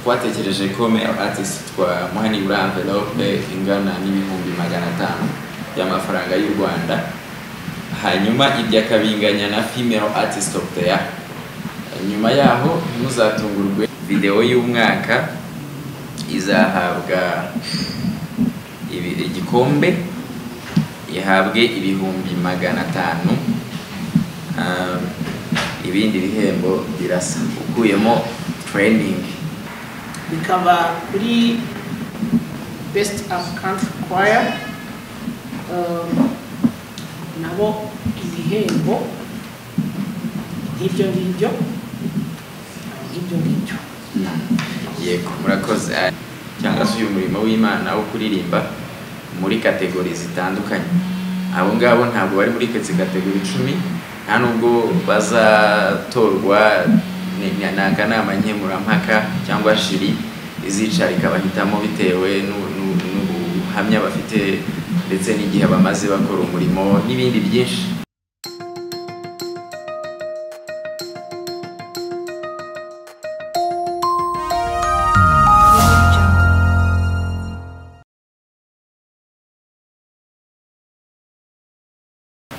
Twatekereje ko male artist twamuha nibura envelope ingana n'500,000 y'amafaranga y'u Rwanda, hanyuma ibyo akabinganya na female artist of the year. Nyuma yaho ntimuzatungurwe, video y'umwaka izahabwa igikombe, ihabwe 500,000. Ibindi bihembo birasa ukuyemo training. Bikaba kuri best up country choir, nabo ibihembo nk'ibyo ngibyo nk'ibyo ngibyo. Yego, murakoze. Cyangwa se uyu murimo w'Imana wo kuririmba muri kategori zitandukanye, abo ngabo ntabwo bari muri kategori 10, nta nubwo bazatorwa n'akanama nkemurampaka cyangwa jury izicara ikabahitamo bitewe n'ubuhamya bafite ndetse n'igihe bamaze bakora umurimo n'ibindi byinshi.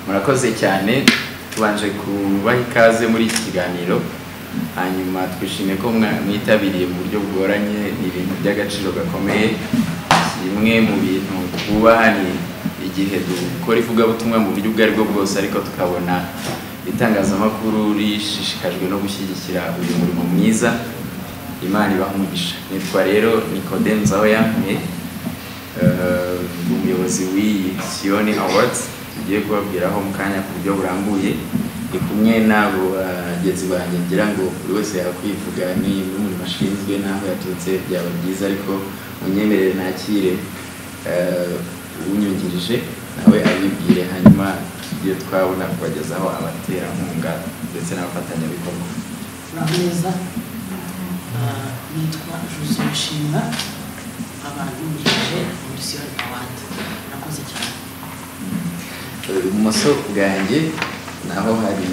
Murakoze cyane, tubanje kubaha ikaze muri iki kiganiro, hanyuma twishimiye ko mwitabiriye mu buryo bugoranye. Ni ibintu by'agaciro gakomeye. Kimwe mu bintu twubaha ni igihe dukora ivugabutumwa mu buryo ubwo aribwo bwose, ariko tukabona itangazamakuru rishishikajwe no gushyigikira uyu murimo mwiza. Imana ibahe umugisha. Nitwa rero Nicodem Nzahoyankuye, umuyobozi w'iyi Siyoni Awards tugiye kubabwiraho mu kanya ku buryo burambuye. Ndi kumwe n'abo bagenzi banjye, ngira ngo buri wese yakwivuga ni n'umurimo ashinzwe n'aho yaturutse, byaba byiza ariko munyemerere nakire unyungirije nawe abibwire, hanyuma tujye twabona kubagezaho abaterankunga ndetse n'abafatanyabikorwa. Muraho neza, nitwa Josue Nshimwa, abantu ngejeje muri Siyoni Award. Murakoze cyane. Ibumoso bwanjye naho hari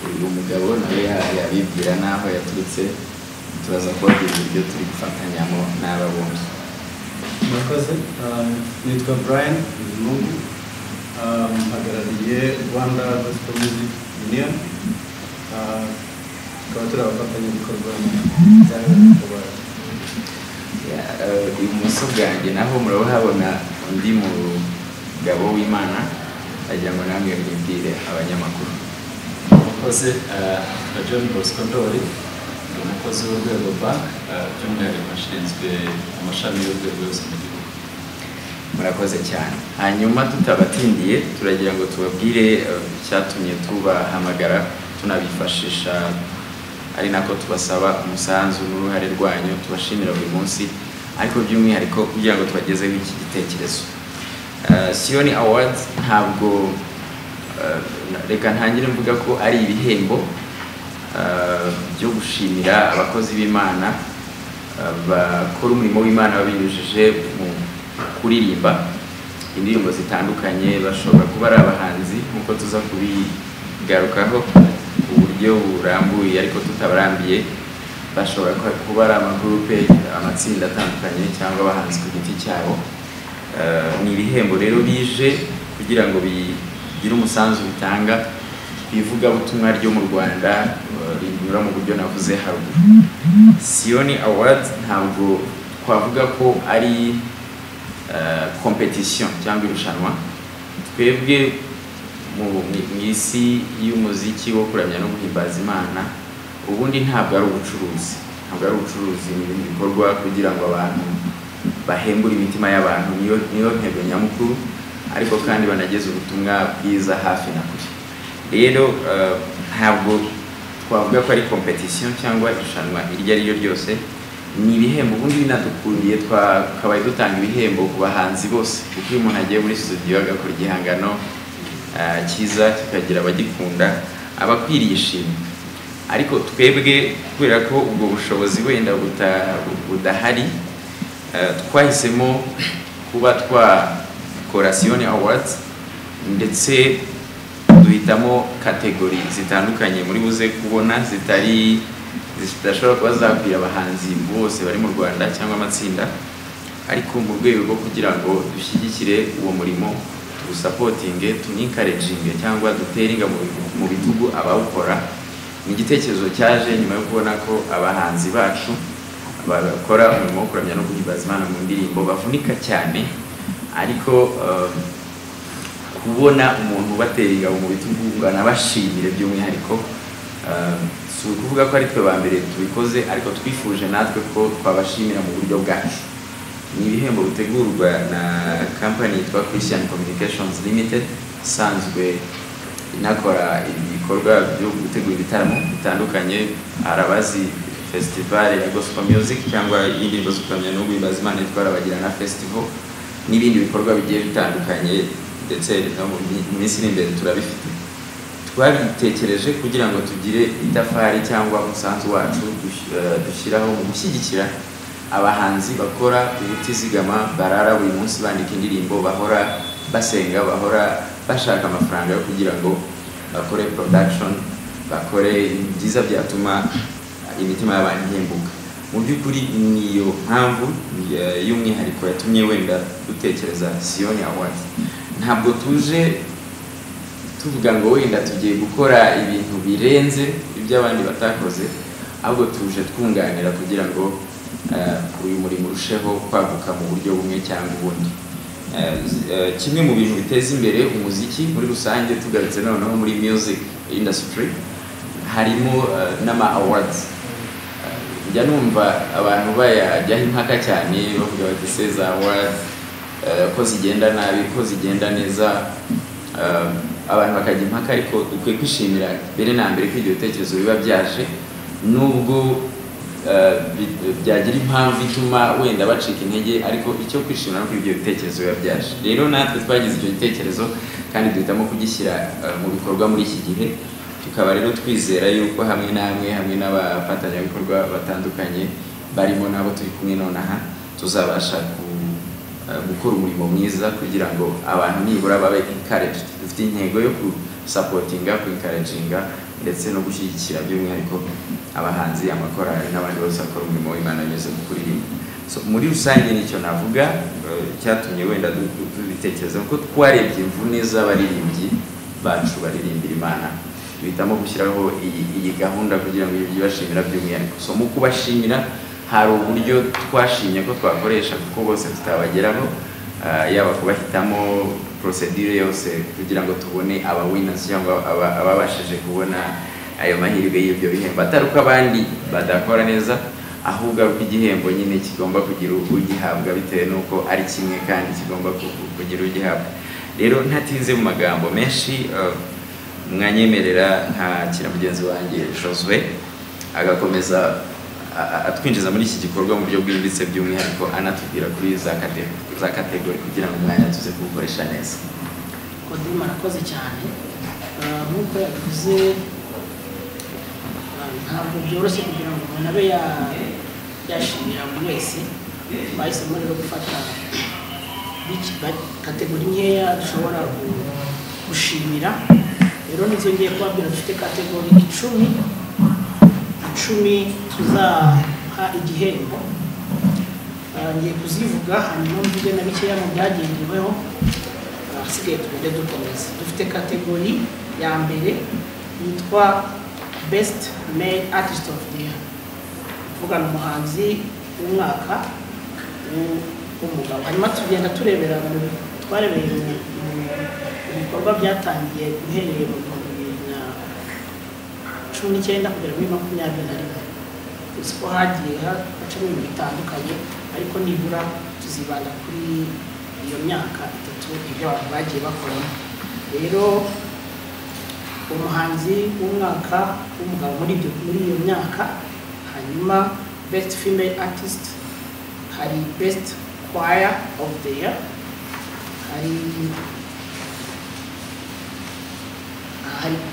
uyu mugabo, nawe yabibwira n'aho yaturutse, turaza kubabwira uburyo turi gufatanyamo n'aba bombi. Murakoze, nitwa Brian Bizimungu, mpagarariye Rwanda Gospel Music Union, tukaba turi abafatanyabikorwa na Award. Ibumoso bwanjye naho murahabona undi mugabo w'Imana, agira ngo namwe mwibwire abanyamakuru. Murakoze, nitwa John Bosco Ndori, ndi umukozi w'Urwego Bank, by'umwihariko nshinzwe amashami y'urwego yose mu gihugu. Murakoze cyane. Hanyuma tutabatindiye, turagira ngo tubabwire icyatumye tubahamagara, tunabifashisha, ari nako tubasaba umusanzu n'uruhare rwanyu, tubashimira buri munsi, ariko by'umwihariko kugira ngo tubagezeho iki gitekerezo. Siyoni Awards ntabwo, reka ntangire mvuga ko ari ibihembo byo gushimira abakozi b'Imana bakora umurimo w'Imana babinyujije mu kuririmba indirimbo zitandukanye. Bashobora kuba ari abahanzi nk'uko tuza kubigarukaho ku buryo burambuye ariko tutabarambiye, bashobora kuba ari amagurupe, amatsinda atandukanye cyangwa abahanzi ku giti cyabo. Ni ibihembo rero bije kugira ngo bigire umusanzu bitanga ku ivugabutumwa ryo mu Rwanda, rinyura mu buryo navuze haruguru. Siyoni Awards ntabwo twavuga ko ari competition cyangwa irushanwa. Twebwe mu isi y'umuziki wo kuramya no guhimbaza Imana, ubundi ntabwo ari ubucuruzi, ntabwo ari ubucuruzi, ni ibintu bikorwa kugira ngo abantu bahembure imitima y'abantu, niyo ntego nyamukuru, ariko kandi banageze ubutumwa bwiza hafi na kure. Rero ntabwo twavuga ko ari competition cyangwa irushanwa iryo ari ryo ryose, ni ibihembo. Ubundi binadukundiye twakabaye dutanga ibihembo ku bahanzi bose, kuko iyo umuntu agiye muri studio agakora igihangano cyiza kikagira abagikunda, aba akwiriye ishimwe. Ariko twebwe kubera ko ubwo bushobozi wenda budahari, twahisemo kuba twakora Siyoni Awards, ndetse duhitamo kategori zitandukanye muri buze kubona zitari Zidashobora kuba zakwira abahanzi bose bari mu Rwanda cyangwa amatsinda, ariko mu rwego rwo kugira ngo dushyigikire uwo murimo, tuwusupportinge, tunencouraginge cyangwa dutere ingabo mu bitugu abawukora. Ni igitekerezo cyaje nyuma yo kubona ko abahanzi bacu bakora umurimo wo kuramya no guhimbaza Imana mu ndirimbo bavunika cyane, ariko kubona umuntu ubatera ingabo mu bitugu ngo anabashimire by'umwihariko, si ukuvuga ko ari twe ba mbere tubikoze, ariko twifuje natwe ko twabashimira mu buryo bwacu. Ni ibihembo bitegurwa na company yitwa Christian Communications Limited, isanzwe inakora ibikorwa byo gutegura ibitaramo bitandukanye. Hari abazi festival ya gospel music cyangwa y'indirimbo zo kuramya no guhimbaza Imana yitwa Rabagirana Festival, n'ibindi bikorwa bigiye bitandukanye, ndetse no mu minsi iri imbere turabifite. Twabitekereje kugira ngo tugire itafari cyangwa umusanzu wacu dushyiraho mu gushyigikira abahanzi bakora ubutizigama, barara buri munsi bandika indirimbo, bahora basenga, bahora bashaka amafaranga yo kugira ngo bakore production, bakore ibyiza byatuma imitima y'abantu ihembuka. Mu by'ukuri niyo mpamvu y'umwihariko yatumye wenda dutekereza Siyoni Awards. Ntabwo tuje tuvuga ngo wenda tugiye gukora ibintu birenze ibyo abandi batakoze, ahubwo tuje twunganira kugira ngo uyu murimo urusheho kwaguka mu buryo bumwe cyangwa ubundi. Kimwe mu bintu biteza imbere umuziki muri rusange, tugarutse noneho muri music industry, harimo n'ama awards. Njya numva abantu bayajyaho impaka cyane, bavuga bati se za awards ko zigenda nabi, ko zigenda neza, abantu bakajya impaka, ariko dukwiye kwishimira mbere na mbere ko ibyo bitekerezo biba byaje, nubwo byagira impamvu ituma wenda bacika intege, ariko icyo kwishimira nuko ibyo bitekerezo biba byaje. Rero natwe twagize icyo gitekerezo kandi duhitamo kugishyira mu bikorwa muri iki gihe. Tukaba rero twizera yuko hamwe namwe, hamwe n'abafatanyabikorwa batandukanye barimo n'abo turi kumwe nonaha, tuzabasha gukora umurimo mwiza kugira ngo abantu nibura babe encouraged. Dufite intego yo gusupportinga, ku-encouraginga ndetse no gushyigikira by'umwihariko abahanzi, amakorali n'abandi bose bakora umurimo w'Imana binyuze mu kuririmba. So, muri rusange nicyo navuga cyatumye wenda tubitekereza, kuko twarebye imvune z'abaririmbyi bacu baririmbira Imana, duhitamo gushyiraho iyi gahunda kugira ngo ibyo by'umwihariko. So mu kubashimira hari uburyo twashimye ko twakoresha, kuko bose tutabageraho, yaba kubahitamo, procedure yose kugira ngo tubone aba winners cyangwa ababashije kubona ayo mahirwe y'ibyo bihembo, atari uko abandi badakora neza, ahubwo ari uko igihembo nyine kigomba kugira ugihabwa bitewe n'uko ari kimwe kandi kigomba kugira ugihabwa. Rero ntatinze mu magambo menshi, mwanyemerera nkakira mugenzi wanjye Josue agakomeza atwinjiza muri iki gikorwa mu buryo bwimbitse, by'umwihariko anatubwira kuri za category kugira ngo umwanya tuze kuwukoresha neza. Kodima, arakoze cyane. Nk'uko yabivuze, ntabwo byoroshye kugira ngo umuntu abe yashimira buri wese. Twahisemo rero gufata category nkeya dushobora gushimira. Rero nizo ngiye kubabwira. Dufite category 10 tuzaha igihembo. Ngiye kuzivuga, hanyuma mvuge na bikeya mu byagendeweho, ahasigaye tugende dukomeza. Dufite category ya mbere yitwa Best Male Artist of the Year, kuvuga ni umuhanzi w'umwaka w'umugabo. Hanyuma tugenda turebera mu twarebeye mu bikorwa byatangiye uhereye mu 2019 kugera muri 21. Tuzi ko hagiye hacamo ibintu bitandukanye, ariko nibura tuzibanda kuri iyo myaka 3, ibyo abantu bagiye bakoramo. Rero umuhanzi w'umwaka w'umugabo muri iyo myaka, hanyuma Best Female Artist, hari Best Choir of the Year, hari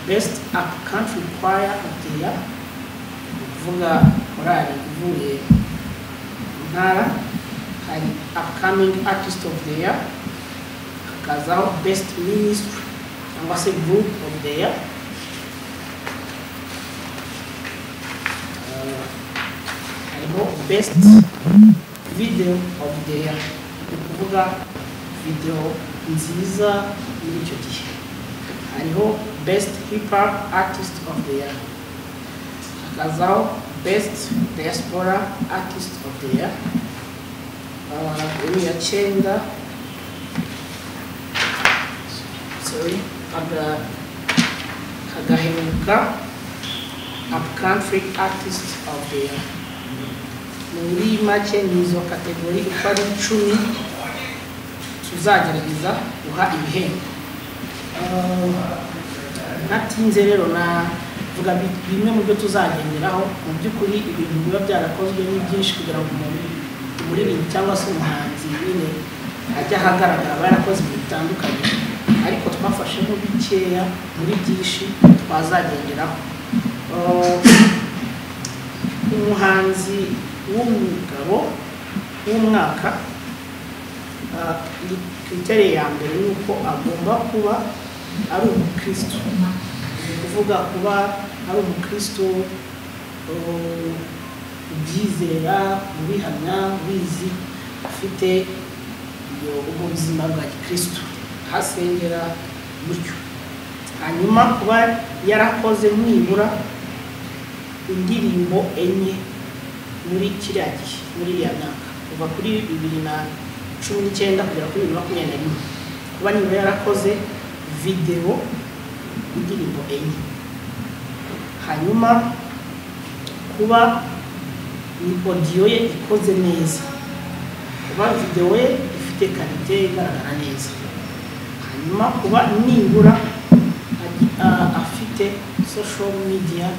Best Up Country Choir of the Year, ni ukuvuga korali ivuye mu ntara, hari Upcoming Artist of the Year, hakazaho Best Ministry cyangwa se Group of the Year. Hariho best video of the year, ni ukuvuga video nziza muri icyo gihe. Hariho best hip hop artist of the year, hakazaho best diaspora artist of the year. Iyo ni iya cyenda, sorry, hagaheruka upcountry artist of the year. Muri make ni izo category uko ari 10 tuzagerageza guha ibihembo. Natinze rero navuga bimwe mu byo tuzagenderaho. Mu by'ukuri ibintu biba byarakozwe ni byinshi kugira ngo umuntu umuririmbyi cyangwa se umuhanzi nyine ajye ahagaragara, aba yarakoze ibintu bitandukanye, ariko twafashemo bikeya muri byinshi twazagenderaho. Umuhanzi w'umugabo w'umwaka, critère ya mbere ni uko agomba kuba ari umukristo. Ni ukuvuga kuba ari umukristo ubyizera, ubihamya, ubizi, afite ubwo buzima bwa gikristo, aho asengera gutyo. Hanyuma kuba yarakoze nibura indirimbo 4 muri kiriya gihe, muri iriya myaka kuva kuri 2019 kugera kuri 2021, kuba nibura yarakoze video indirimbo 4. Hanyuma kuba audio ye ikoze neza, kuba video ye ifite qualité igaragara neza. Hanyuma kuba nibura afite social media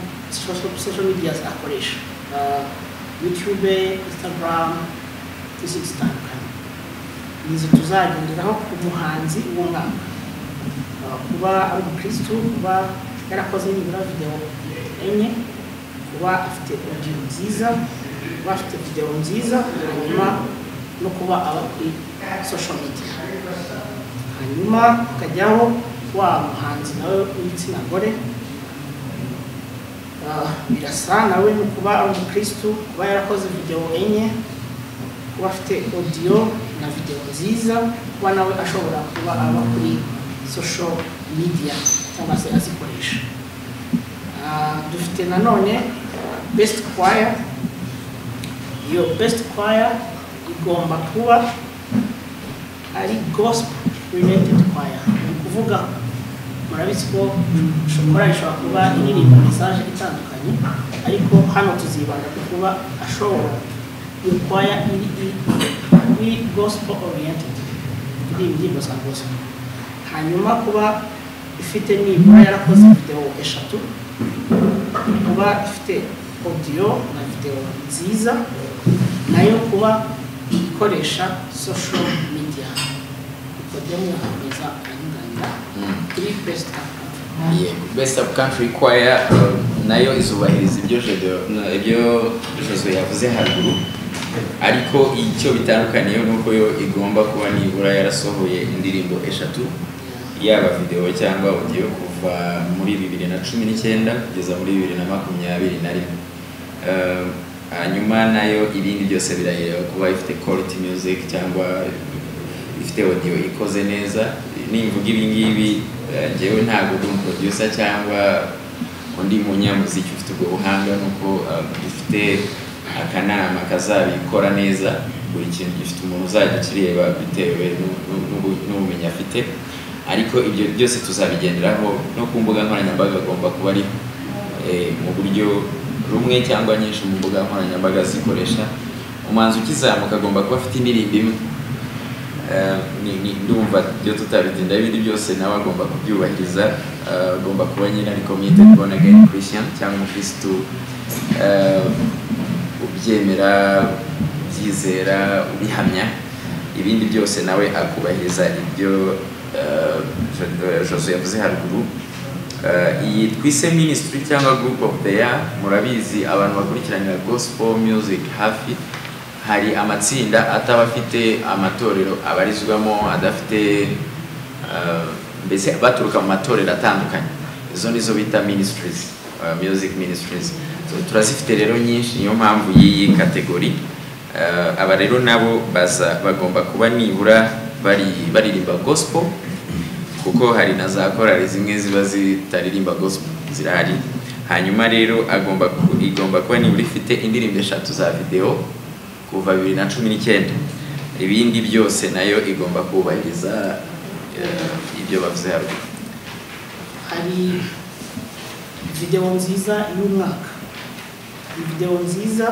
akoresha, YouTube, Instagram n'izindi zitandukanye. Nizo tuzagenderaho ku muhanzi w'umwaka. Kuba ari umukristo, kuba yarakoze nibura video 4, kuba afite audio nziza, kuba afite video nziza, hanyuma no kuba aba kuri social media. Hanyuma hakajyaho wa muhanzi nawe w'igitsina gore, birasa nawe ni kuba ari umukristo, kuba yarakoze video 4, kuba afite audio na video nziza, kuba nawe ashobora kuba aba kuri social media cyangwa se azikoresha. Dufite nanone best choir. Iyo best choir igomba kuba ari gospel related choir. Ni ukuvuga murabizi ko korali ishobora kuba iririmba message itandukanye, ariko hano tuzibanda ku kuba ashobora iyo choir iri gospel oriented, iririmba indirimbo za gospel. Hanyuma kuba ifite nibura yarakoze video 3, kuba ifite audio na video nziza, nayo kuba ikoresha social media. Nikodemu yakomeza anyunganira kuri best up Yego, best up country choir nayo izubahiriza ibyo Josue yavuze haruguru, ariko icyo bitandukaniye nuko yo igomba kuba nibura yarasohoye indirimbo 3, yaba video cyangwa audio, kuva muri 2019 kugeza muri 2021. Hanyuma nayo ibindi byose birayireba, kuba ifite quality music cyangwa ifite audio ikoze neza. Nimvuga ibi ngibi, njyewe ntabwo ndi umuproducer cyangwa undi munyamuziki ufite ubwo buhanga, nuko dufite akanama kazabikora neza. Buri kintu gifite umuntu uzajya ukireba bitewe n'ubumenyi afite, ariko ibyo byose tuzabigenderaho. No ku mbuga nkoranyambaga agomba kuba ari mu buryo rumwe cyangwa nyinshi mu mbuga nkoranyambaga zikoresha. Umuhanzi ukizamuka agomba kuba afite indirimbo imwe. Ndumva ibyo tutabitinda, ibindi byose nawe agomba kubyubahiriza. Agomba kuba nyine ari committed born again Christian cyangwa umukristo ubyemera, ubyizera, ubihamya. Ibindi byose nawe akubahiriza ibyo Josue yavuze haruguru. Iyi twise ministry cyangwa group of the year, murabizi abantu bakurikiranira gospel music hafi, hari amatsinda ataba afite amatorero abarizwamo, adafite mbese baturuka mu matorero atandukanye. Izo nizo bita ministries, music ministries. So, turazifite rero nyinshi, niyo mpamvu y'iyi category. Aba rero nabo baza bagomba kuba nibura bari baririmba gospel, kuko hari na za korali zimwe ziba zitaririmba gospel, zirahari. Hanyuma rero igomba kuba nibura ifite indirimbo eshatu za video kuva 2019. Ibindi byose nayo igomba kubahiriza ibyo bavuze haruguru. Hari video nziza y'umwaka. Video nziza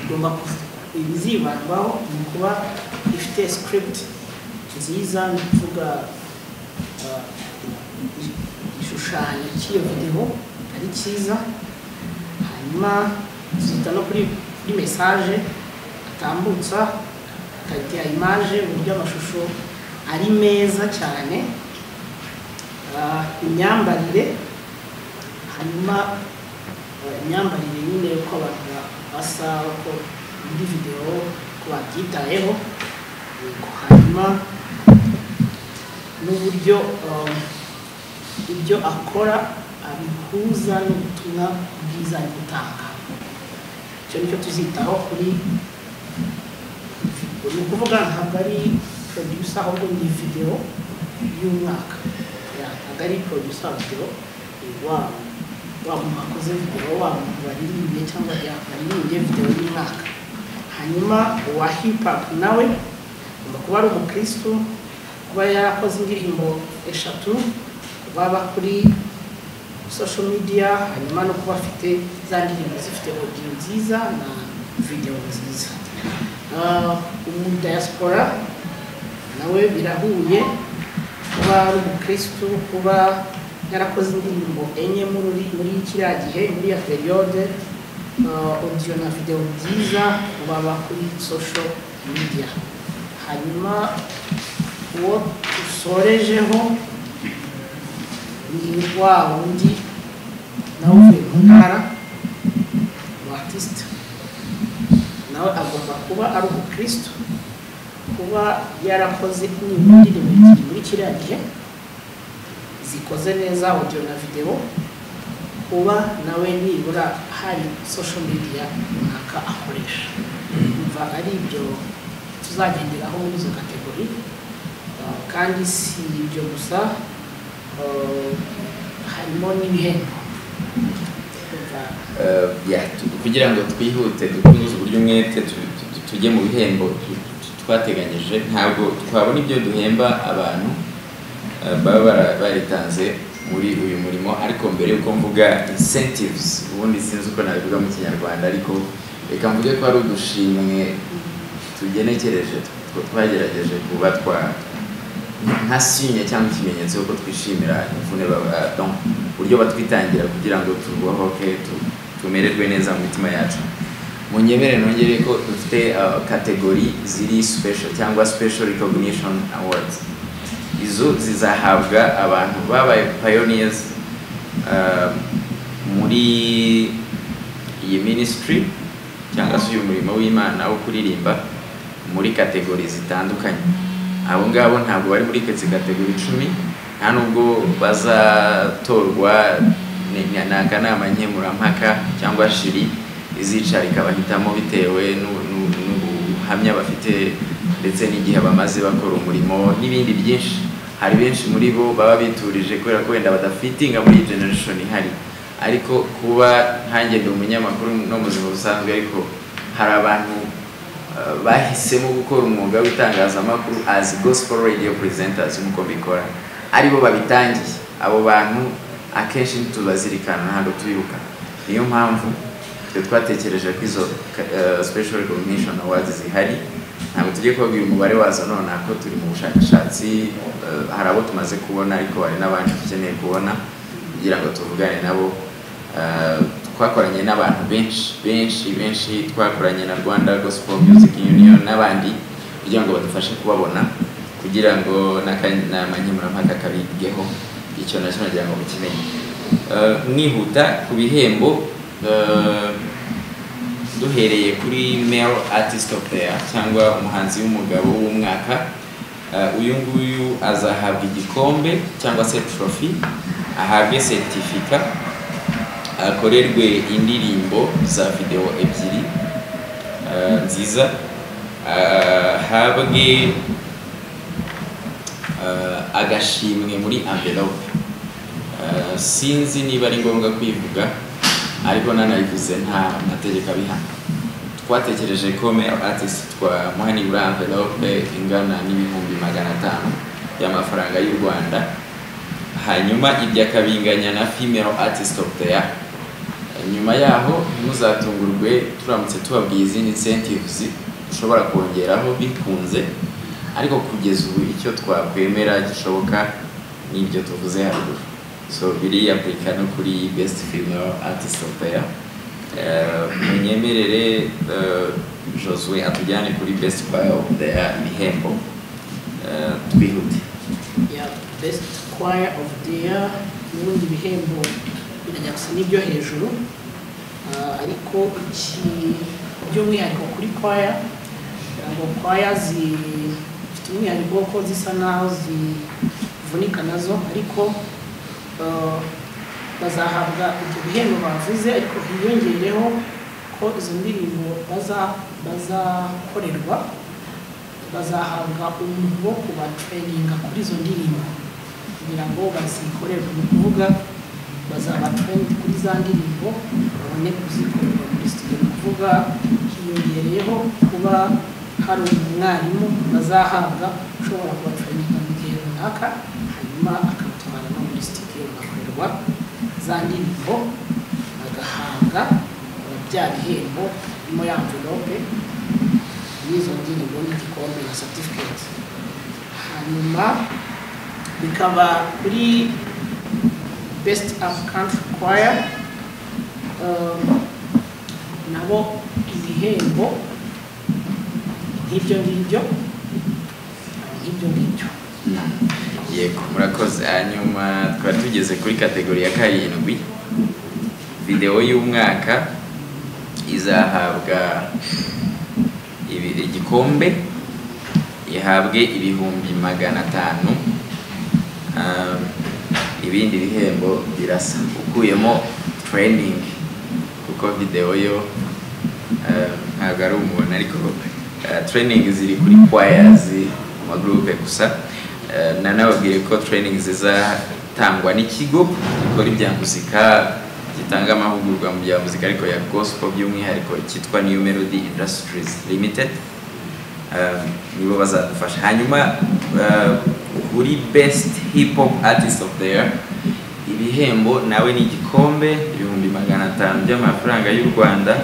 igomba ibizibandwaho ni kuba ifite script nziza, ni ukuvuga igishushanyo cy'iyo video ari cyiza. Hanyuma tuzita no kuri message atambutsa, qualité ya image, uburyo amashusho ari meza cyane, imyambarire. Hanyuma imyambarire nyine uko abantu basa, uko muri video ko babyitayeho. Hanyuma n'uburyo ibyo akora abihuza n'ubutumwa bwiza ari gutanga. Icyo nicyo tuzitaho kuri, ni ukuvuga ntabwo ari producer, ahubwo ni video y'umwaka. Ntabwo ari producer video, wa muntu wakoze video, wa muntu waririmbye cyangwa waririmbye video y'umwaka. Hanyuma uwa hip hop nawe agomba kuba ari umukristo, kuba yarakoze indirimbo eshatu, kuba kuri social media, hanyuma no kuba afite za ndirimbo zifite audio nziza na video nziza. Umu diaspora nawe birahuye, kuba ari umukristo, kuba yarakoze indirimbo enye muri kiriya gihe, muri ya periode, audio na video byiza, kuba kuri social media. Hanyuma uwo dusorejeho ni wa wundi nawe uvuye mu ntara, umu artiste, nawe agomba kuba ari umukristo, kuba yarakoze nibura indirimbo ebyiri muri kiriya gihe zikoze neza audio na video, kuba nawe nibura hari social media runaka akoresha. Umva ari ibyo tuzagenderaho muri izo category. Kandi si ibyo gusa, harimo n'ibihembo. Kugira ngo twihute dukunze uburyo umwete tujye mu bihembo twateganyije, ntabwo twabona ibyo duhemba abantu baba baritanze muri uyu murimo. Ariko mbere yuko mvuga incentives, ubundi sinzi uko nabivuga mu Kinyarwanda, ariko reka mvuge ko ari udushimwe tugenekereje twagerageje kuba twa nka signe cyangwa ikimenyetso ko twishimira imvune, uburyo batwitangira kugira ngo tubohoke, tumererwe neza mu mitima yacu. Munyemere nongere ko dufite category ziri special cyangwa special recognition awards. Izo zizahabwa abantu babaye pioneers muri iyi ministry cyangwa se uyu murimo w'Imana wo kuririmba muri category zitandukanye. Abo ngabo ntabwo bari muri category 10, nta nubwo bazatorwa n'akanama nkemurampaka cyangwa jury izicara ikabahitamo bitewe n'ubuhamya bafite ndetse n'igihe bamaze bakora umurimo n'ibindi byinshi. Hari benshi muri bo baba biturije kubera ko wenda badafitinga muri generation ihari, ariko kuba nkanjye ndi umunyamakuru no mu buzima busanzwe, ariko hari abantu bahisemo gukora umwuga w'itangazamakuru as gospel radio presenters nk'uko mbikora, aribo babitangiye. Abo bantu akenshi ntitubazirikana, ntabwo tubibuka. Niyo mpamvu twe twatekereje ko izo special recognition awards zihari. Ntabwo tugiye kubabwira umubare wazo nonaha ko turi mu bushakashatsi, hari abo tumaze kubona ariko hari n'abandi dukeneye kubona kugira ngo tuvugane nabo. Twakoranye n'abantu benshi benshi benshi, twakoranye na Rwanda Gospel Music Union n'abandi kugira ngo badufashe kubabona, kugira ngo n'akanama nkemurampaka kabigeho. Icyo nacyo nagira ngo mukimenye. Mwihuta ku bihembo, duhereye kuri male artist of the year cyangwa umuhanzi w'umugabo w'umwaka, uyu nguyu azahabwa igikombe cyangwa se trophy, ahabwe certificate. Akorerwe indirimbo za video ebyiri nziza, ahabwe agashimwe muri envelope. Sinzi niba ari ngombwa kwivuga, ariko nanayivuze nta mategeko abihana. Twatekereje ko male artist twamuha nibura envelope ingana n'500,000 y'amafaranga y'u Rwanda, hanyuma ibyo akabinganya na female artist of the year. Nyuma yaho ntimuzatungurwe turamutse tubabwiye izindi incentives dushobora kongeraho bikunze, ariko kugeza ubu icyo twakwemera gishoboka n'ibyo tuvuze haruguru. So biri apurika no kuri best female artist of the year. Munyemerere Josue atujyane kuri best choir of the year, ibihembo, twihute. Ya, best choir of the year, n'ubundi bihembo birajya gusa n'ibyo hejuru. Ariko iki by'umwihariko kuri choir, kugira ngo choir zifite umwihariko ko zisa naho zivunika nazo, ariko bazahabwa ibyo bihembo bavuze, ariko hiyongereho ko izo ndirimbo bazakorerwa bazahabwa umuntu wo kubatraininga kuri izo ndirimbo kugira ngo bazikorerwe. Ni ukuvuga bazaba trained kuri za ndirimbo babone kuzikorerwa muri studio. Ni ukuvuga hiyongereyeho kuba hari umwarimu bazahabwa ushobora kubatraininga mu gihe runaka, hanyuma akabatwara no muri studio bagakorerwa za ndirimbo, bagahabwa bya bihembo birimo ya envelope n'izo ndirimbo n'igikombe na certificate. Hanyuma bikaba kuri best up country choir, nabo ibihembo nk'ibyo ngibyo nk'ibyo ngibyo. Yego, murakoze. Hanyuma twari tugeze kuri category ya karindwi, video y'umwaka izahabwa igikombe, ihabwe 500,000. Ibindi bihembo birasa ukuyemo training, kuko video yo ntabwo ari umuntu, ariko training ziri kuri choirs mu magroupe gusa. Nanababwire ko training zizatangwa n'ikigo gikora ibya muzika, gitanga amahugurwa mu bya muzika ariko ya gospel by'umwihariko, cyitwa New Melody Industries Limited. Nibo bazadufasha. Hanyuma kuri best hip hop artist of the year, ibihembo nawe ni igikombe, 500,000 by'amafaranga y'u Rwanda,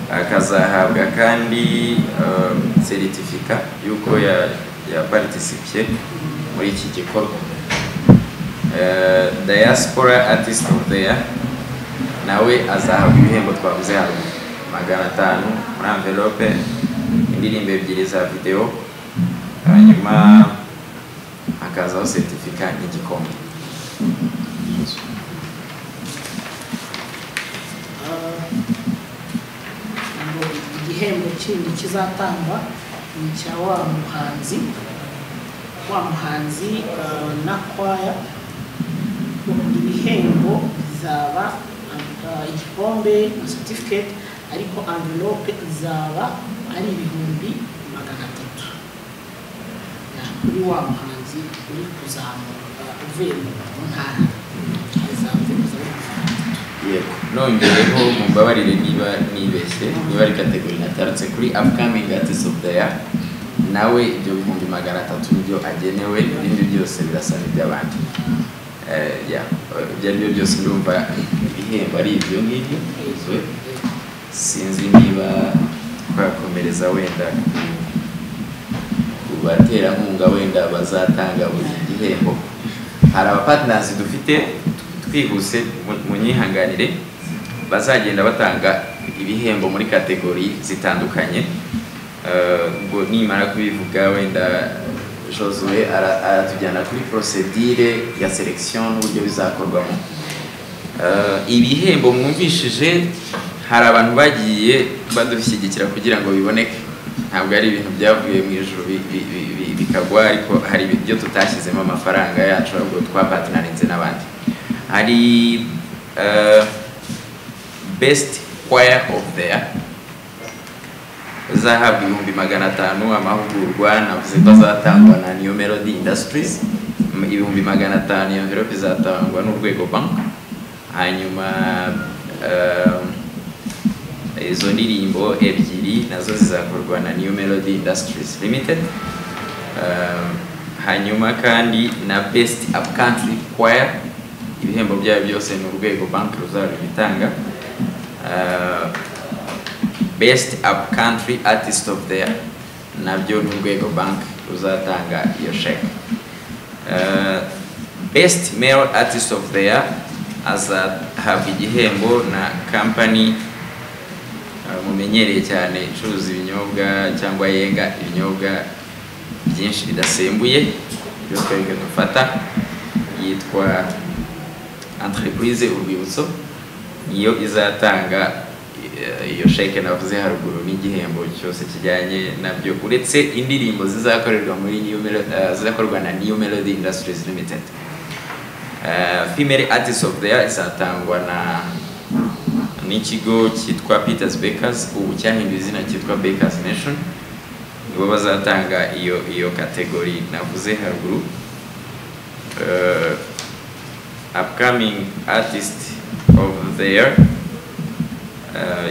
akazahabwa kandi certificat y'uko ya participé muri iki gikorwa. Diaspora artist of the year nawe azahabwa ibihembo twavuze haruguru, 500 muri envelope, indirimbo ebyiri za video, hanyuma hakazaho certificat n'igikombe. Ngo igihembo kindi kizatangwa ni icya wa muhanzi, wa muhanzi na kwaya. Ibihembo bizaba igikombe na certificate, ariko envelope izaba ari 300,000 kuri wa muhanzi uri kuzamuka uvuye mu ntara, azaba uvuye kuzamuka. Yego, nongereho, mumbabarire niba nibeshye, niba ari category natarutse, kuri upcoming artist of the year nawe ibyo 300,000 nibyo agenewe, ibindi byose birasa n'iby'abandi. Ya, ibyo ari byo byose ndumva ibihembo ari ibyo ngibyo. Bizwe. Sinzi niba twakomereza wenda ku baterankunga wenda bazatanga buri gihembo. Hari abapartners dufite, twihuse munyihanganire, bazagenda batanga ibihembo muri category zitandukanye. Ubwo nimara kubivuga wenda Josue aratujyana kuri procedure ya selection n'uburyo bizakorwamo. Ibihembo mwumvishije, hari abantu bagiye badushyigikira kugira ngo biboneke, ntabwo ari ibintu byavuye mu ijuru bikagwa, ariko hari ibyo tutashyizemo amafaranga yacu, ahubwo twapartnerinze n'abandi. Hari Best Choir of the Year bazahabwa 500,000. Amahugurwa navuze ko azatangwa na New Melody Industries, 500,000, iyo envelope izatangwa n'Urwego Bank. Hanyuma izo ndirimbo ebyiri nazo zizakorwa na New Melody Industries Limited. Hanyuma kandi na Best Upcountry Choir, ibihembo byayo byose ni Urwego Bank ruzabitanga. Best Upcountry Artist of the Year nabyo ni Urwego Bank ruzatanga iyo cheque. Best Male Artist of the Year azahabwa igihembo na company mumenyereye cyane icuruza ibinyobwa cyangwa yenga ibinyobwa byinshi bidasembuye, ibyo twebwe dufata, yitwa Entreprise Urwibutso. Niyo izatanga iyo sheke navuze haruguru n'igihembo cyose kijyanye nabyo, uretse indirimbo zizakorerwa muri New Melo- zizakorwa na New Melody Industries Limited. Female Artist of the Year izatangwa na n'ikigo cyitwa Peters Bakers, ubu cyahinduye izina cyitwa Bakers Nation, nibo bazatanga iyo category navuze haruguru. Upcoming Artist of the Year,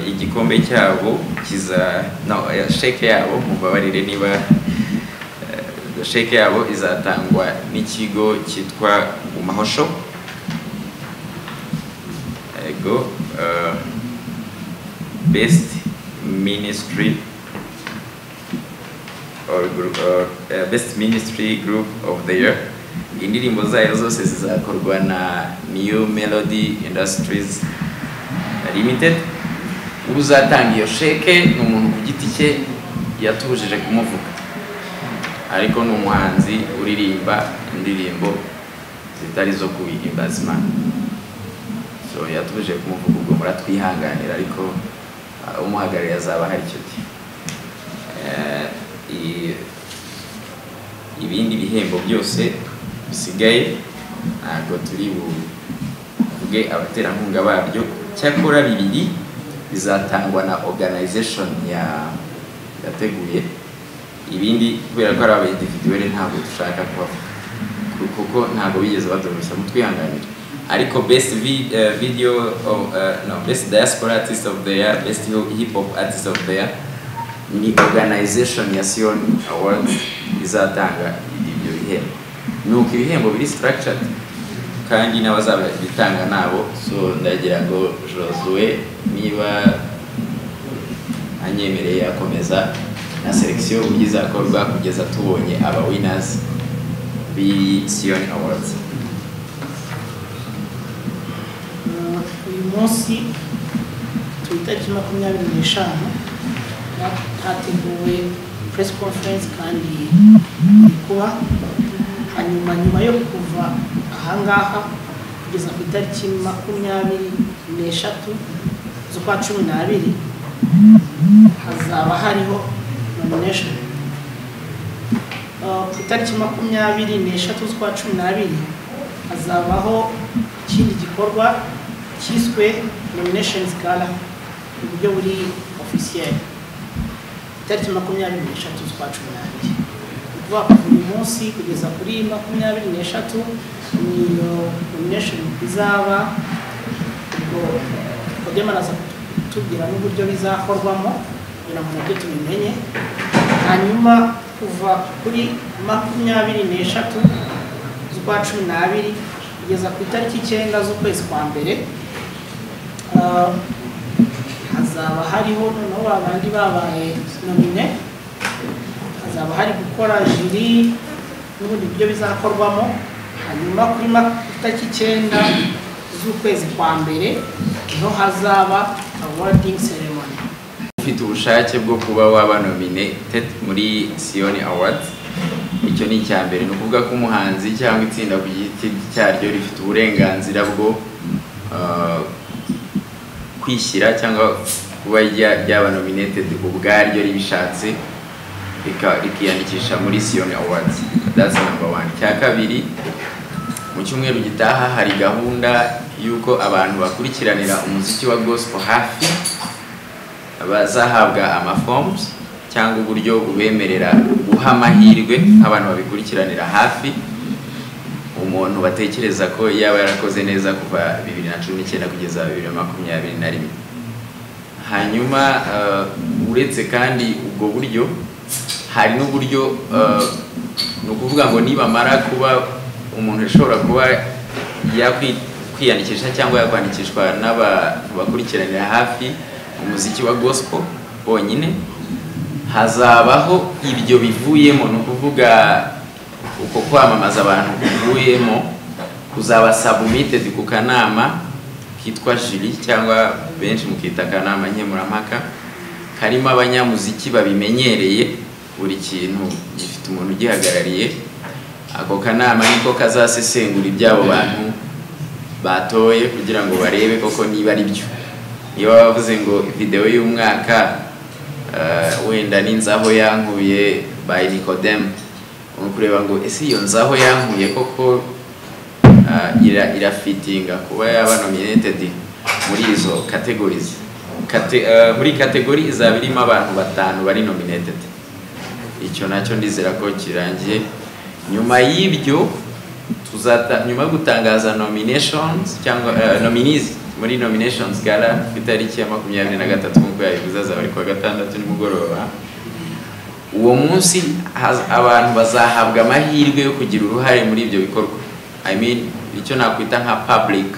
igikombe cyabo kiza, no, sheke yabo, mumbabarire niba, sheke yabo izatangwa n'ikigo cyitwa Umahosho. Ego, Best Ministry or group, or Best Ministry Group of the Year, indirimbo zayo zose zizakorwa na New Melody Industries Limited. Uzatanga iyo sheke ni umuntu ku giti cye, yatubujije kumuvuga, ariko ni umuhanzi uririmba indirimbo zitari zo kuhimbaza Imana, so yatubujije kumuvuga, ubwo muratwihanganira, ariko umuhagarariye azaba ahari icyo gihe. Ibindi bihembo byose bisigaye ntabwo turi buvuge abaterankunga babyo, cyakora bibiri bizatangwa na organization ya yateguye, ibindi kubera ko ari aba individuel ntabwo dushaka kubavuga kuko ntabwo bigeze badurushya, mutwihanganire. Ariko best video of, no, Best Diaspora Artist of the Year, Best Hip Hop Artist of the Year, ni organization ya Sion Awards izatanga ibyo bihembo. Nuko ibihembo biri structured kandi n'abazabitanga nabo. So ndagira ngo Josue, niba anyemereye, akomeza na selection uburyo izakorwa kugeza tubonye aba winners b'i Sion Awards. Uyu munsi ku itariki 25 hateguwe press conference kandi iri kuba. Hanyuma nyuma yo kuva ahangaha kugeza ku itariki 23 z'ukwa 12 hazaba hariho nomination. Ku itariki 23 z'ukwa 12 hazabaho ikindi gikorwa cyiswe Nominations Gala mu buryo buri officiel, itariki 23 z'ukwa 12. Ni ukuvuga kuva uyu munsi kugeza kuri 23 niyo nomination izaba. Ubwo Odema araza kutubwira n'uburyo bizakorwamo kugira ngo nabyo tubimenye. Hanyuma kuva kuri 23 z'ukwa 12 kugeza ku itariki 9 z'ukwezi kwa mbere, hazaba hariho noneho babandi babaye nominé, hazaba hari gukora jury n'ubundi buryo bizakorwamo. Hanyuma kuri itariki 9 z'ukwezi kwa mbere niho hazaba awarding ceremony. Ufite ubushake bwo kuba waba nominated muri Sion Awards, icyo ni icya mbere. Ni ukuvuga ko umuhanzi cyangwa itsinda ku giti cyaryo rifite uburenganzira bwo kwishyira cyangwa kuba ryaba nominated ubwaryo ribishatse, rikiyandikisha muri Sion Awards. That's number one. Icya kabiri, Mu cyumweru gitaha hari gahunda y'uko abantu bakurikiranira umuziki wa gospel hafi bazahabwa amaforms cyangwa uburyo bubemerera guha amahirwe abantu babikurikiranira hafi umuntu batekereza ko yaba yarakoze neza kuva 2019 kugeza 2021. Hanyuma uretse kandi ubwo buryo hari n'uburyo ni ukuvuga ngo nibamara kuba umuntu ashobora kuba yakwiyandikisha cyangwa yakwandikishwa n'abantu bakurikiranira hafi umuziki wa gospel bonyine, hazabaho ibyo bivuyemo, ni ukuvuga uko kwamamaza abantu kuvuyemo kuzaba submitted ku kanama kitwa jury cyangwa benshi mukita akanama nkemurampaka, karimo abanyamuziki babimenyereye, buri kintu gifite umuntu ugihagarariye. Ako kanama niko kazasesengura iby'abo bantu batoye kugira ngo barebe koko niba ari byo. Niba bavuze ngo video y'umwaka wenda ni Nzaho Yankuye by Nicodem, uri kureba ngo ese iyo Nzaho Yankuye koko irafitinga kuba yaba nominated muri izo categories. Muri category izaba irimo abantu 5 bari nominated. Icyo nacyo ndizera ko kirangiye. Nyuma y'ibyo nyuma yo gutangaza nominations cyangwa nominees muri nominations gala ku itariki ya 23 nk'uko yabivuze, azaba ari kuwa gatandatu nimugoroba. Uwo munsi abantu bazahabwa amahirwe yo kugira uruhare muri ibyo bikorwa. I mean, icyo nakwita nka public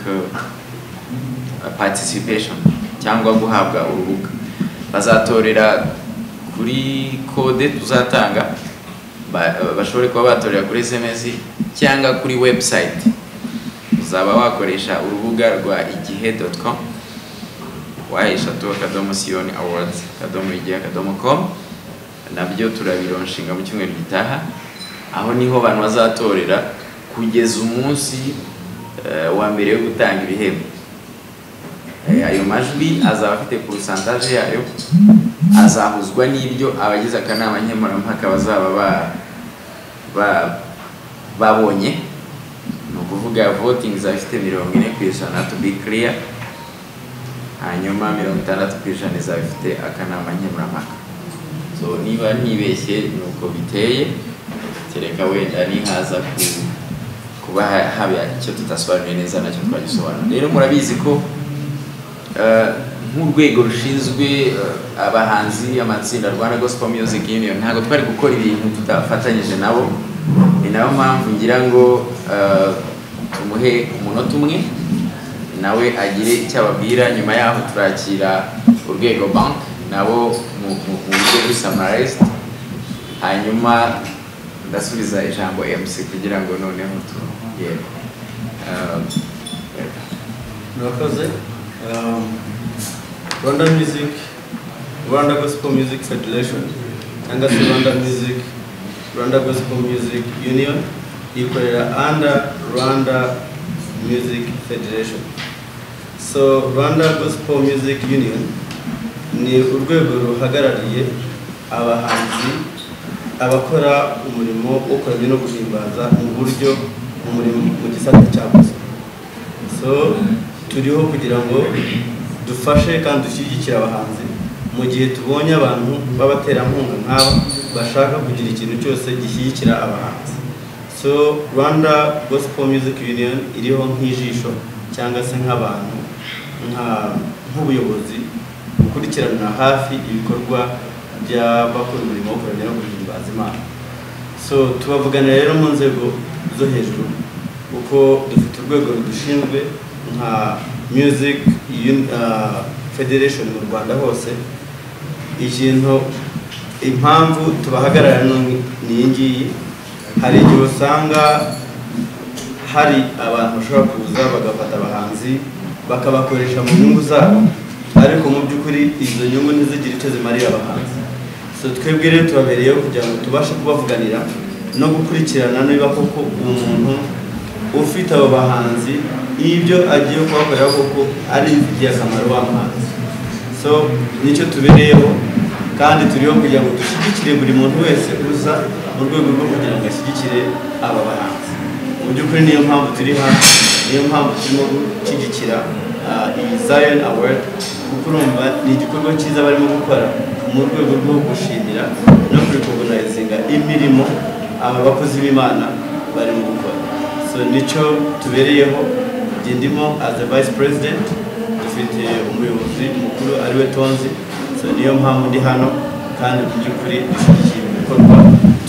participation cyangwa guhabwa urubuga. Bazatorera kuri kode tuzatanga, bashobore kuba batorera kuri SMS cyangwa kuri website. Uzaba wakoresha urubuga rwa igihe.com w3.sionawards.igihe.com, nabyo turabironshinga mu cyumweru gitaha. Aho niho abantu bazatorera kugeza umunsi wa mbere yo gutanga ibihembo. Ayo majwi azaba afite pourcentage yayo, azahuzwa n'ibyo abagize akanama nkemurampaka bazaba babonye. Ni ukuvuga voting izaba ifite 40% to be clear, hanyuma 60% izaba ifite akanama nkemurampaka. So niba ntibeshye nuko biteye, kereka wenda nihaza kuba haba icyo tutasobanuye neza nacyo twagisobanura. Rero murabizi ko nk'urwego rushinzwe abahanzi amatsinda Rwanda Gospel Music Union ntabwo twari gukora ibintu tutafatanyije nabo. Ni nayo mpamvu ngira ngo tumuhe umunota umwe nawe agire icyo ababwira. Nyuma yaho turakira Urwego Bank nabo mu buryo bw'summarized, hanyuma ndasubiza ijambo MC kugira ngo noneho yego. Murakoze. Rwanda Music, Rwanda Gospel Music Federation cyangwa se Rwanda Music, Rwanda Gospel Music Union ikorera under Rwanda Music Federation. So Rwanda Gospel Music Union ni urwego ruhagarariye abahanzi, abakora umurimo wo kuramya no guhimbaza mu buryo mu gisata cya gospel. So turiho kugira ngo dufashe kandi dushyigikire abahanzi mu gihe tubonye abantu b'abaterankunga nk'aba bashaka kugira ikintu cyose gishyigikira abahanzi. So Rwanda Gospel Music Union iriho nk'ijisho cyangwa se nk'abantu nk'ubuyobozi bukurikirana hafi ibikorwa by'abakora umurimo wo kuramya no guhimbaza Imana. So tubavugana rero mu nzego zo hejuru kuko dufite urwego rudushinzwe nka Music Federation mu Rwanda hose. Ikintu impamvu tubahagarara ni iyi ngiyi, hari igihe usanga hari abantu bashobora kuza bagafata abahanzi bakabakoresha mu nyungu zabo, ariko mu by'ukuri izo nyungu ntizigire icyo zimarira abahanzi. So twebwe rero tubabereyeho kugira ngo tubashe kubavuganira no gukurikirana niba koko umuntu ufite abo bahanzi ibyo agiye kubakorera koko ari ibifitiye akamaro wa muhanzi. So nicyo tubereyeho kandi turiho kugira ngo dushyigikire buri muntu wese uza mu rwego rwo kugira ngo ashyigikire aba bahanzi. Mu by'ukuri niyo mpamvu turi hano, niyo mpamvu turimo gushyigikira iyi Zion Award, kuko urumva ni igikorwa cyiza barimo gukora mu rwego rwo gushimira no kurecognizinga imirimo aba bakozi b'Imana barimo gukora. So nicyo tubereyeho. Njye ndimo as the vice president, dufite umuyobozi mukuru ariwe Tonzi. So niyo mpamvu ndi hano, kandi mu by'ukuri dushyigikiye ibi bikorwa,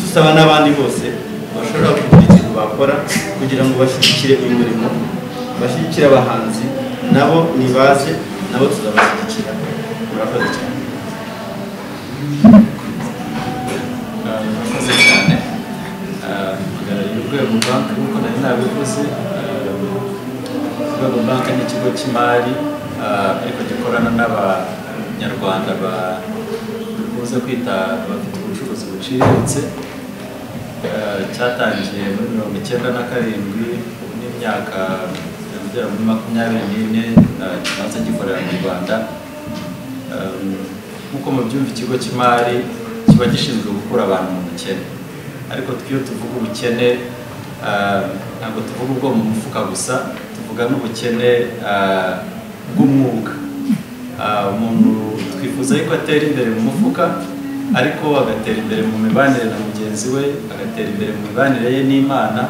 dusaba n'abandi bose bashobora kugira ikintu bakora kugira ngo bashyigikire uyu murimo, bashyigikire abahanzi, nabo nibaze, nabo tuzabashyigikira. Murakoze cyane. Murakoze cyane. Mpagarariye Urwego Bank nk'uko nari nabivuze. Urwego Bank ni ikigo cy'imari, ariko gikorana n'Abanyarwanda dukunze kwita abafite ubucuruzi buciriritse. Cyatangiye muri 97, ubu ni imyaka igera muri 24 kimaze gikorera mu Rwanda. Nk'uko mubyumva, ikigo cy'imari kiba gishinzwe gukura abantu mu bukene, ariko iyo tuvuga ubukene ntabwo tuvuga ubwo mu mufuka gusa, tuvuga n'ubukene bw'umwuka. Umuntu twifuza yuko atera imbere mu mufuka, ariko agatera imbere mu mibanire na mugenzi we, agatera imbere mu mibanire ye n'Imana,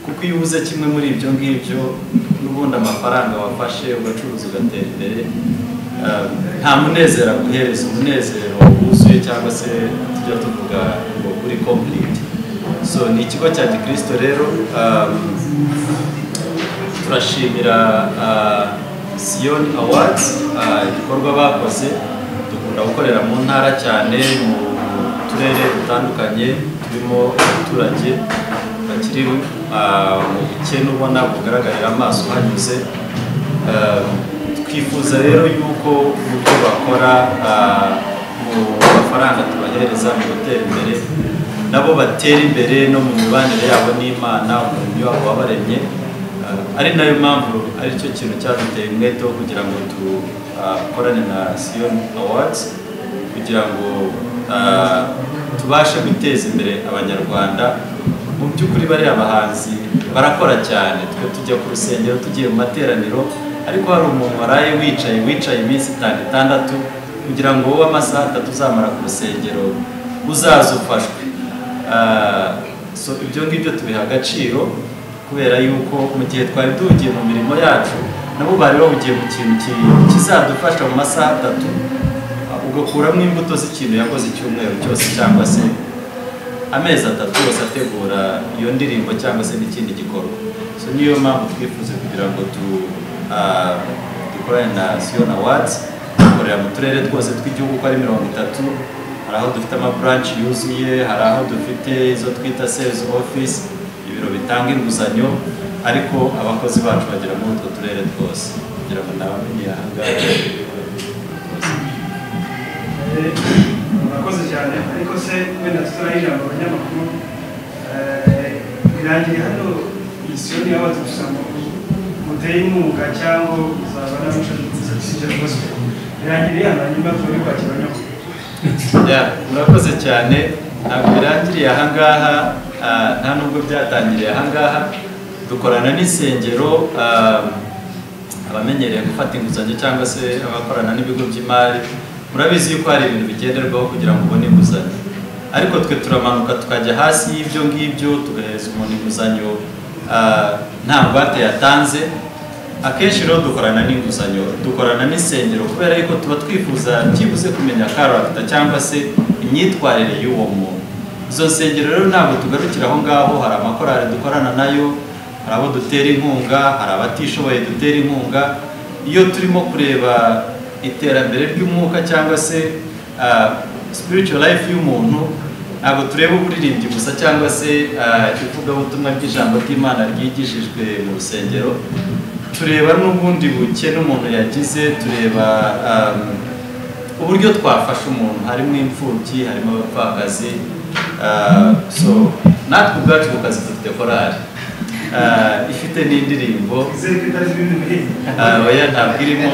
kuko iyo ubuze kimwe muri ibyo ngibyo, n'ubundi amafaranga wafashe ugacuruza ugatera imbere, nta munezero aguhereza, umunezero wuzuye cyangwa se tujya tuvuga ngo uri complete. So ni ikigo cya gikristo rero. Turashimira Sion Awards igikorwa bakoze. Dukunda gukorera mu ntara cyane, mu turere dutandukanye turimo abaturage bakiri mu bukene ubona bugaragarira amaso hanyuze. Twifuza rero yuko mu byo bakora, mu mafaranga tubahereza mu gutera imbere, nabo batera imbere no mu mibanire yabo n'Imana, umuremyi wabo wabaremye. Ari nayo mpamvu aricyo kintu cyaduteye umwete wo kugira ngo dukorane na Sion Awards, kugira ngo tubashe guteza imbere Abanyarwanda. Mu by'ukuri bariya bahanzi barakora cyane, twe tujya ku rusengero, tugiye mu materaniro, ariko hari umuntu waraye wicaye iminsi 5 6 kugira ngo wowe amasaha 3 uzamara ku rusengero uzaza ufashwe. So ibyo ngibyo tubiha agaciro, kubera yuko mu gihe twari duhugiye mu mirimo yacu, nabo bari bahugiye mu kintu kizadufasha mu masaha 3, ugakuramo imbuto z'ikintu yakoze icyumweru cyose cyangwa se amezi 3 yose ategura iyo ndirimbo cyangwa se n'ikindi gikorwa. So niyo mpamvu twifuze kugira ngo dukorane na Sion Awards. Dukorera mu turere twose tw'igihugu uko ari 30. Hari aho dufite ama branch yuzuye, hari aho dufite izo twita sales office, ibiro bitanga inguzanyo, ariko abakozi bacu bagera muri utwo turere twose kugira ngo nabamenye aha ngaha. Murakoze cyane. Ariko se wenda tutaraha ijambo abanyamakuru, birangiye hano iyi Sion Awards gusa muteye inkunga cyangwa muzaba n'abashinzwe gospel? Birangiriye hano, hanyuma turi kwakira abanyamakuru. Murakoze cyane. Ntabwo birangiriye aha ngaha, nta nubwo byatangiriye aha ngaha. Dukorana n'insengero, abamenyereye gufata inguzanyo cyangwa se abakorana n'ibigo by'imari murabizi yuko hari ibintu bigenderwaho kugira ngo ubone inguzanyo, ariko twe turamanuka tukajya hasi y'ibyo ngibyo, tugahereza umuntu inguzanyo nta ngwate yatanze. Akenshi rero dukorana n'inguzanyo, dukorana n'insengero, kubera yuko tuba twifuza byibuze kumenya character cyangwa se imyitwarire y'uwo muntu. Izo nsengero rero ntabwo tugarukira aho ngaho, hari amakorali dukorana nayo, hari abo dutera inkunga, hari abatishoboye dutera inkunga. Iyo turimo kureba iterambere ry'umwuka cyangwa se spiritual life y'umuntu, ntabwo tureba uburirimbyi gusa cyangwa se ivugabutumwa ry'ijambo ry'Imana ryigishijwe mu rusengero, tureba n'ubundi bukene umuntu yagize, tureba uburyo twafasha umuntu, harimo imfubyi, harimo abapfakazi. So natwe ubwacu ku kazi dufite korali ifite n'indirimbo. Oya, ntabwo irimo,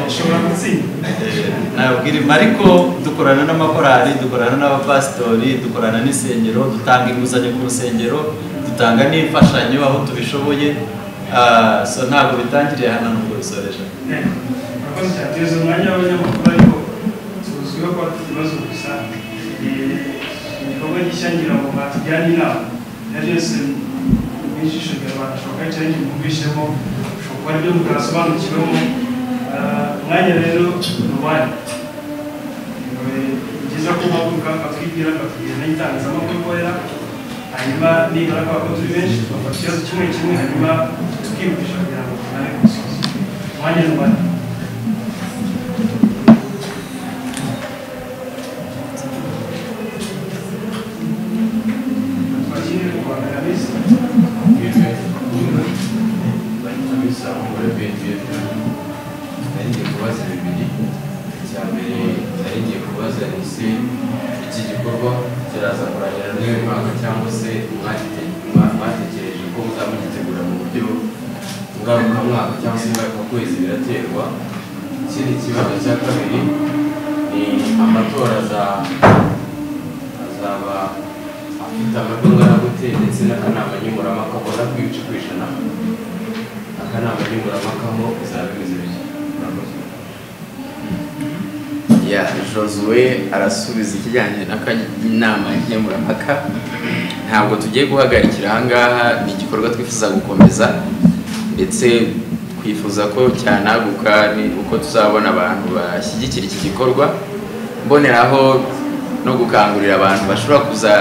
ntabwo irimo, ariko dukorana n'amakorali, dukorana n'abapasitori, dukorana n'insengero, dutanga inguzanyo ku rusengero, Dutanga n'imfashanyo aho tubishoboye. So ntabwo bitangiriye hano nubwo bisoreje. Murakoze cyane. Tugeze umwanya w'abanyamakuru, ariko tuzwiho kuba dufite ibibazo gusa. Igikorwa gishya ngira ngo mwatujyane inama na byose mu ijisho rya rubanda, ashobora kuba challenge mwumvishemo, ushobora kuba aribyo mutasobanukiwemo. Umwanya rero ni uwanyu. Ni byiza ko muhaguruka mukatwibwira, mukatubwira n'itangazamakuru ikorera, hanyuma nibura kubera ko turi benshi tugafata ikibazo kimwe kimwe, hanyuma tukihutisha kugira ngo tugane ku musozo. Umwanya ni uwanyu. Twakire u Rwanda Hamisi. Nari ngiye kubaza bibiri. Icya mbere nari ngiye kubaza ni se iki gikorwa kiraza kurangira n'uyu mwaka, cyangwa se mwatekereje ko muzamugitegura mu buryo ngarukamwaka cyangwa se ngarukakwezi, biraterwa. Ikindi kibazo cya kabiri ni amatora azaba afite amajwi angana gute, ndetse n'akanama nkemurampaka ubona ko ibice 100 akanama nkemurampaka ho bizaba bimeze bityo. Murakoze. Ya Josue arasubiza ikijyanye n'akanama nkemurampaka. Ntabwo tugiye guhagarikira ahangaha, ni igikorwa twifuza gukomeza, ndetse twifuza ko cyanaguka ni uko tuzabona abantu bashyigikira iki gikorwa. Mboneraho no gukangurira abantu bashobora kuza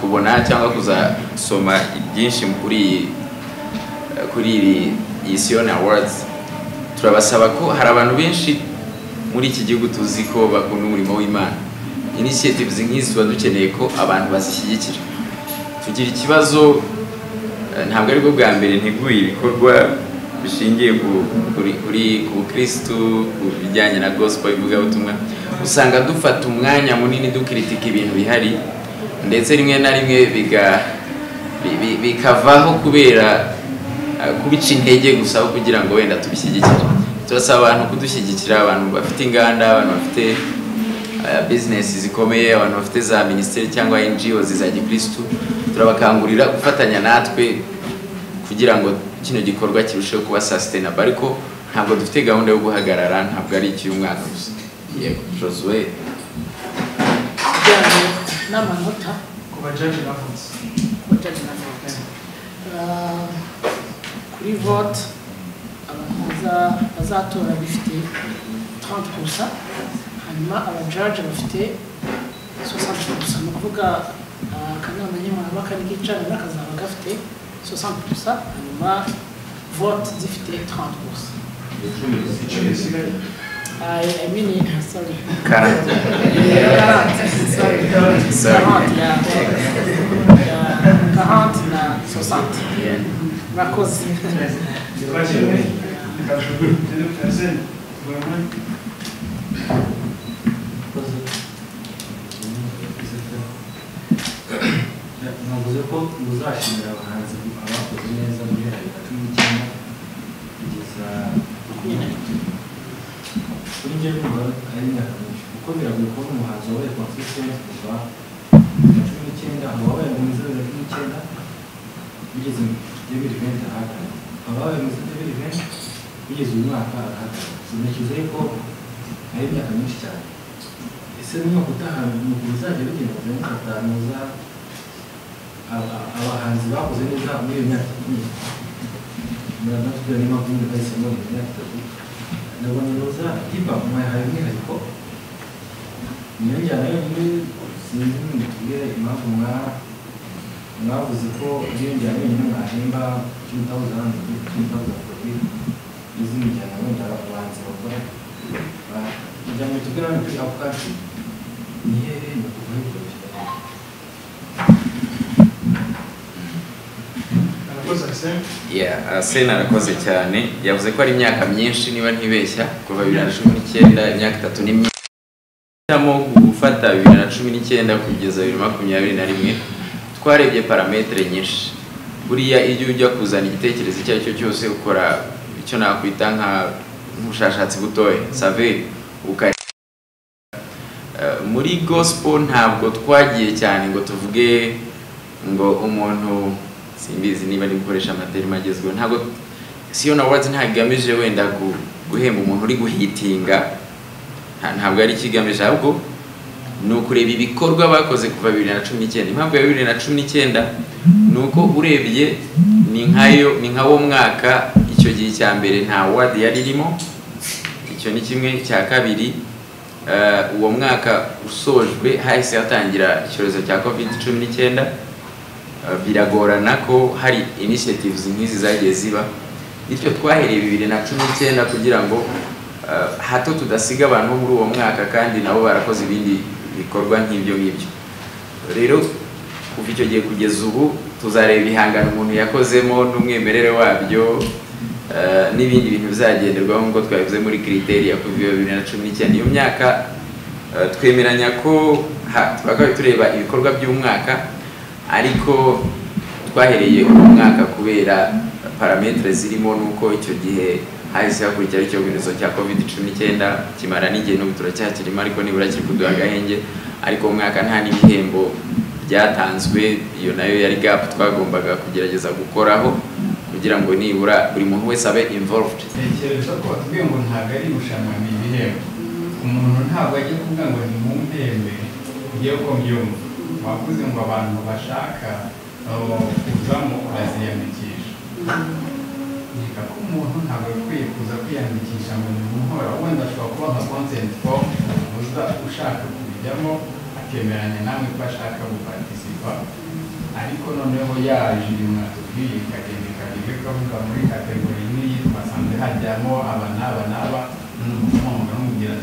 tubona cyangwa kuzasoma byinshi kuri iyi Siyoni Awards. Turabasaba ko hari abantu benshi muri iki gihugu tuzi ko bakunda umurimo w'Imana. Initiatives nk'izi tuba dukeneye ko abantu bazishyigikira. Tugira ikibazo, ntabwo aribwo bwa mbere nteguye ibikorwa bishingiye kuri ku bukristu, ku bijyanye na gospel, ivugabutumwa. Usanga dufata umwanya munini dukritika ibintu bihari, ndetse rimwe na rimwe bikavaho kubera kubica intege gusa aho kugira ngo wenda tubishyigikire. Turasaba abantu kudushyigikira, abantu bafite inganda, abantu bafite business zikomeye, abantu bafite za minisiteri cyangwa NGOs za gikristu. Turabakangurira gufatanya natwe kugira ngo kino gikorwa kirusheho kuba sustainable, ariko ntabwo dufite gahunda yo guhagarara, ntabwo ari icy'umwaka gusa. Yego Josue. Kijyanye n'amanota ku bajaji na votes. Ku bajaji na vote. Kuri vote abantu bazatora bifite 30%, hanyuma abajaji bafite 60%. Ni ukuvuga akanama nkemurampaka n'ikicarana kazaba gafite 60%, hanyuma vote zifite 30%. Icumi bisigaye. I mean, sorry. 40. 40, sorry. Sorry. 40, yeah. Yeah, 40 na 60. Murakoze. Twakire reka tugende ku Arsene. Tuguhe umwanya. Navuze ko muzashimira abahanzi abakoze neza guhera 2019 kugeza 23. Kuri njye ndumva ari imyaka myinshi, kuko biragoye kubona umuhanzi wabaye consistent kuva 2019, aho wabaye mwiza 2019 bigeze 2020 arahagarara, ababaye mwiza 2020 bigeze uyu mwaka arahagarara. So ntekereza yuko ari imyaka myinshi cyane. Ese mu mwaka utaha nuko bizajya bigenda kugeza mufata muza abahanzi bakoze neza muri iyo myaka itatu nyine? Muranatubwira niba mpamvu bahisemo iyo myaka itatu. Ndabona roza hip hop mwayihaye umwihariko, niyo njyana yonyine, sinzi mutubwire impamvu mwavuze ko ariyo njyana yonyine mwahemba kuki mutabuze ahandi, kuki mutabuze Afrobeat n'izindi njyana wenda abahanzi bakora. Kugira ngo tubwire hano kuri ako kacu ni hehe ni ukuva ibyo bishyira. Arakoze Arsene. Yeah, Arsene arakoze cyane. Yavuze ko ari imyaka myinshi niba ntibeshya, kuva 2019, imyaka itatu ni myinshi. Gufata 2019 kugeza 2021 twarebye parametere nyinshi. Buriya iyo ujya kuzana igitekerezo icyo ari cyo cyose ukora icyo nakwita nka nk'ubushakashatsi butoya, survey, muri gospel ntabwo twagiye cyane ngo tuvuge Ngo umuntu, simbizi niba ari gukoresha amaterima agezweho, ntabwo Siyoni Awards ntabwo igamije wenda guhemba umuntu uri guhitinga, ntabwo ari ikigamije, ahubwo ni ukureba ibikorwa bakoze kuva 2019. Impamvu ya 2019 ni uko urebye ni nkayo, ni nka wo mwaka icyo gihe cya mbere nta award yari irimo. Icyo ni kimwe. Cya kabiri, uwo mwaka usojwe hahise hatangira icyorezo cya COVID-19, biragorana ko hari initiatives nk'izi zagiye ziba. Bityo twahereye 2019 kugira ngo hato tudasiga abantu bo muri uwo mwaka kandi nabo barakoze ibindi bikorwa nk'ibyo ngibyo. Rero kuva icyo gihe kugeza ubu tuzareba ibihangano umuntu yakozemo n'umwimerere wabyo, n'ibindi bintu bizagenderwaho nk'uko twabivuze muri criteria kuva iyo 2019. Iyo myaka twemeranya ko twakabaye tureba ibikorwa by'umwaka, ariko twahereye uwo mwaka kubera parametre zirimo, nuko icyo gihe hahise hakurikiraho icyorezo cya COVID-19 kimara n'igihe, n'ubu turacyakirimo ariko nibura kiri kuduha agahenge. Ariko uwo mwaka nta n'ibihembo byatanzwe, iyo nayo yari gap twagombaga kugerageza gukoraho kugira ngo nibura buri muntu wese abe involved. Tekereza ko batubwiye ngo ntabwo ari irushanwa, ni ibihembo. Umuntu ntabwo ajya kuvuga ngo ni mumpembe, ngiye uko mbyumva. Wavuze ngo abantu bashaka kuzamo baziyandikisha. Nkeka ko umuntu ntabwo akwiye kuza kwiyandikisha ngo ni muhora, wenda ashobora kuba nka consent form, uza ushaka kubijyamo akemeranya namwe ko ashaka guparticipa, ariko noneho yaje mwatubwiye ikagenda ikajya ikavuga muri category n'iyi twasanze hajyamo aba n'aba n'aba, n'umuhungu n'umubwira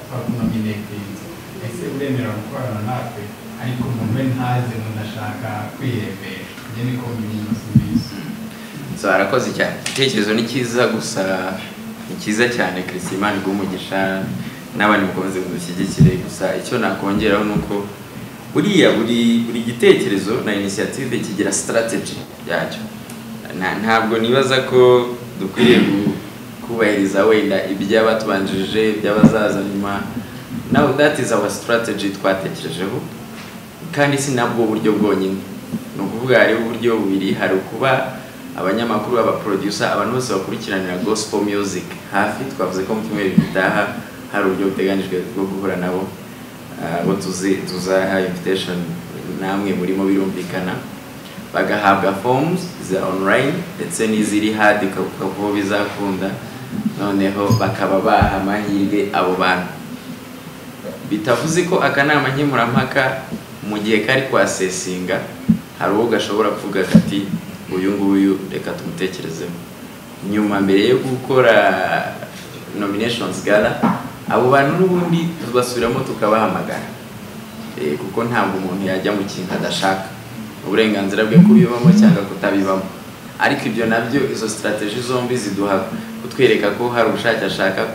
twakunominatinze, ese uremera gukorana natwe? Ariko umuntu we ntaze ngo ndashaka kwihembesha, njye niko mbizi. So arakoze cyane, igitekerezo ni cyiza, gusa ni cyiza cyane. Christine, Imana iguhe umugisha n'abandi mukomeze mudushyigikire. Gusa icyo nakongeraho ni uko buriya buri gitekerezo na initiative kigira strategy yacyo. Ntabwo nibaza ko dukwiriye kubahiriza wenda iby'abatubanjirije, iby'abazaza nyuma. Now that is our strategy twatekerejeho, kandi si nabwo buryo bwonyine. Ni ukuvuga hariho uburyo bubiri: hari ukuba abanyamakuru, aba producer, abantu bose bakurikiranira gospel music hafi. Twavuze ko mu cyumweru gitaha hari uburyo buteganyijwe bwo guhura nabo, abo tuzaha invitation, namwe murimo birumvikana, bagahabwa forms za online ndetse n'iziri hard kuko bizakunda, noneho bakaba baha amahirwe abo bantu. Bitavuze ko akanama nkemurampaka mu gihe kari kwasesinga hari uwo gashobora kuvuga kati uyu nguyu reka tumutekerezeho nyuma mbere yo gukora nominations gala. Abo bantu n'ubundi tubasubiramo tukabahamagara, kuko ntabwo umuntu yajya mu kintu adashaka, uburenganzira bwe kubibamo cyangwa kutabibamo. Ariko ibyo nabyo, izo strategy zombi ziduha kutwereka ko hari ubushake ashaka.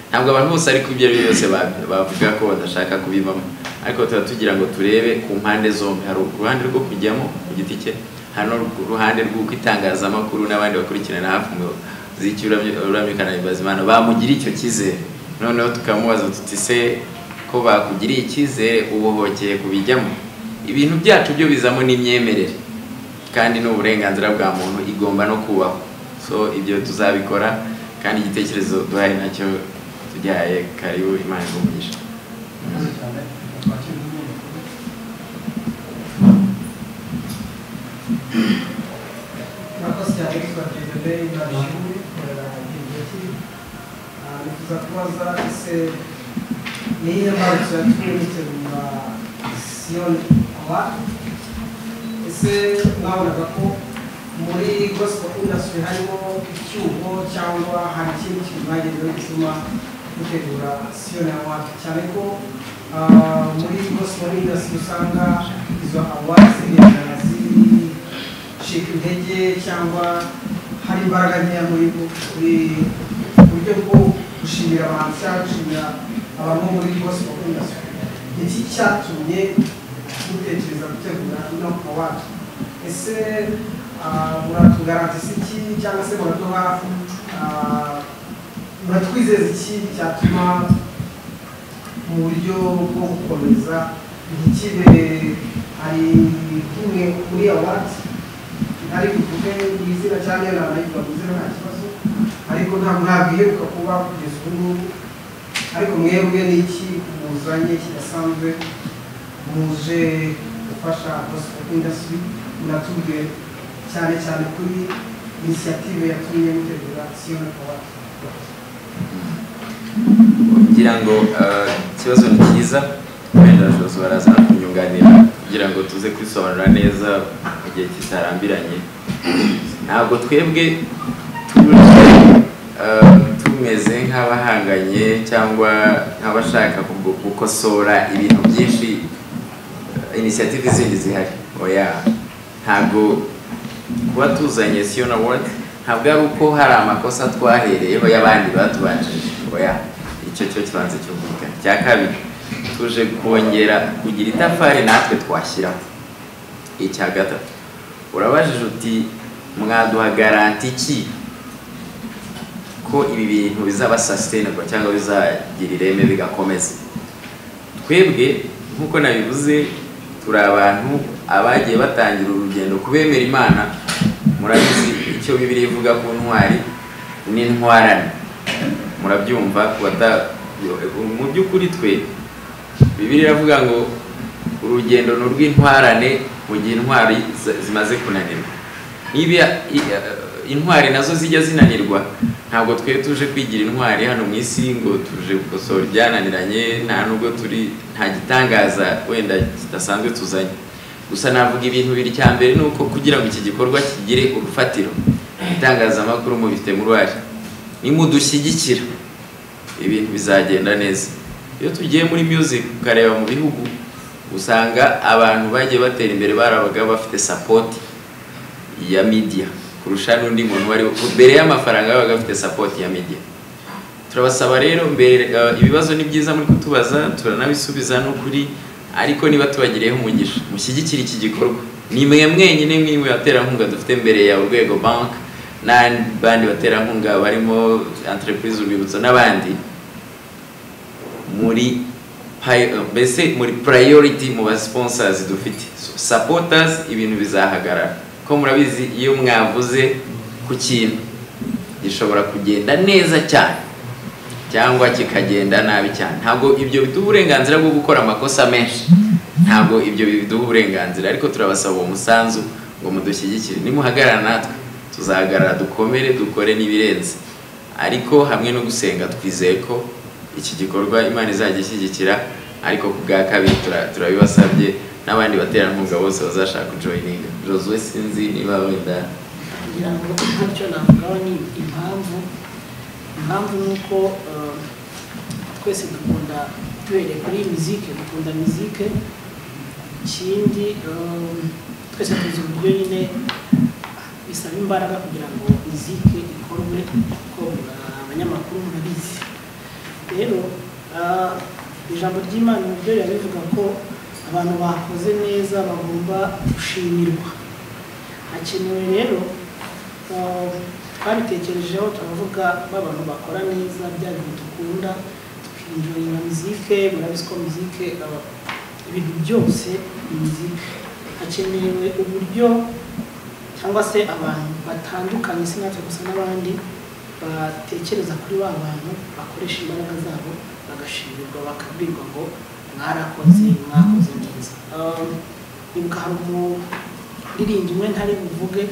Ntabwo abantu bose ariko ibyo ari byo byose bavuga ko badashaka kubibamo, ariko tuba tugira ngo turebe ku mpande zombi. Hari uruhande rwo kujyamo ku giti cye, hari n'uruhande rw'uko itangazamakuru n'abandi bakurikirana hafi umuziki uramya ukanahimbaza Imana bamugira icyo cyizere. Noneho tukamubaza tuti se ko bakugiriye icyizere ubohokeye kubijyamo? Ibintu byacu byo bizamo n'imyemerere, kandi n'uburenganzira bwa muntu igomba no kubahwa. So ibyo tuzabikora, kandi igitekerezo duhaye nacyo tugihaye karibu. Imana iguhe umugisha. Murakoze cyane. Reka twakire umunyamakuru. Murakoze cyane. Yitwa Dieudonné Imanishimwe, nkorera Igihe TV. Nifuza kubaza, ese ni iyihe mpamvu yatumye mutegura Siyoni Award? Ese mwabonaga ko muri gospel industry harimo icyuho, cyangwa hari ikindi kintu mwagezeho gituma mutegura Siyoni Award, cyane ko muri gospel industry usanga izo award zigenda zicika intege, cyangwa hari imbaraga nkeya muri buryo bwo gushimira abantu cyangwa gushimira abantu bo muri gospel industry? Iki cyatumye mutekereza gutegura ino award? Ese muratugarantisa iki, cyangwa se muraduha, muratwizeza iki cyatuma mu buryo bwo gukomeza Ntikibe hari kimwe kuri award ntari buvuge izina cyangwa nanayivuga mu izina nta kibazo, ariko ntabwo iheruka kuba kugeza ubu ngubu. Ariko mwebwe ni iki muzanye kidasanzwe muje gufasha gospel industry? Munatubwire cyane cyane kuri initiative yatumye mutegura Siyoni Award. Ngira ngo ikibazo ni cyiza, wenda Josué baraza no kunyunganira kugira ngo tuze kwisobanura neza mu gihe kitarambiranye. Ntabwo twebwe tuje tumeze nk'abahanganye cyangwa nk'abashaka gukosora ibintu byinshi, initiative zindi zihari. Oya, ntabwo kuba tuzanye Siyoni Award ntabwo ari uko hari amakosa twahereyeho y'abandi batubanjirije. Oya, icyo cyo kibanza cyumvikana. Icya kabiri, tuje kongera kugira itafari natwe twashyiraho. Icya gatatu, urabajije uti mwaduha garantie ki ko ibi bintu bizaba sustainable cyangwa bizagira ireme bigakomeza? Twebwe nk'uko nabivuze, turi abantu abagiye batangira urugendo kubemera Imana. Murabizi icyo Bibiliya ivuga ku ntwari n'intwarane, murabyumva. Mu by'ukuri twe Bibiliya iravuga ngo urugendo ni urw'intwarane mu gihe intwari zimaze kunanirwa. Niba intwari nazo zijya zinanirwa, ntabwo twe tuje kwigira intwari hano mu isi ngo tuje gukosora ibyananiranye. Nta nubwo turi, nta gitangaza wenda kidasanzwe tuzanye. Gusa navuga ibintu bibiri. Cya mbere ni uko kugira ngo iki gikorwa kigire urufatiro, itangazamakuru mubifitemo uruhare. Nimudushyigikira ibintu bizagenda neza. Iyo tugiye muri music ukareba mu bihugu, usanga abantu bagiye batera imbere barabaga bafite support ya media kurusha n'undi muntu wari mbere y'amafaranga, babaga bafite support ya media. Turabasaba rero mbere, ibibazo ni byiza muri kutubaza, turanabisubiza n'ukuri, ariko niba tubagiriyeho umugisha, mushyigikire iki gikorwa. Ni mwe mwenyine mwe baterankunga dufite mbere ya Urwego Bank n'abandi baterankunga barimo Entreprise Urwibutso n'abandi. Muri mbese muri priority mu ba sponsors dufite. So, supporters, ibintu bizahagarara ko murabizi, iyo mwavuze ku kintu gishobora kugenda neza cyane cyangwa kikagenda nabi cyane. Ntabwo ibyo biduha uburenganzira bwo gukora amakosa menshi, ntabwo ibyo biduha uburenganzira, ariko turabasaba uwo musanzu ngo mudushyigikire. Nimuhagarara natwe tuzahagarara, dukomere, dukore n'ibirenze. Ariko hamwe no gusenga twizeye ko iki gikorwa Imana izajya ishyigikira. Ariko ku bwa kabiri turabibasabye n'abandi baterankunga bose bazashaka kujoininga. Josué, sinzi niba wenda Kugira ngo ntacyo navugaho, ni impamvu ni uko twese dukunda, duhereye kuri muzike, dukunda muzike. Ikindi, twese tuzi uburyo nyine bisaba imbaraga kugira ngo muzike ikorwe, kuko abanyamakuru murabizi. Rero ijambo ry'Imana uburyo riba rivuga ko abantu bakoze neza bagomba gushimirwa. Hakenewe rero, twabitekerejeho turavuga b'abantu bakora neza bya bintu dukunda, tukinjoyinga muzike. Murabizi ko muzike, ibintu byose ni muzike. Hakenewe uburyo cyangwa se abantu batandukanye, si natwe gusa, n'abandi batekereza kuri ba bantu bakoresha imbaraga zabo, bagashimirwa, bakabwirwa ngo mwarakoze, mwakoze neza. Nibuka hari umuririmbyi umwe ntari buvuge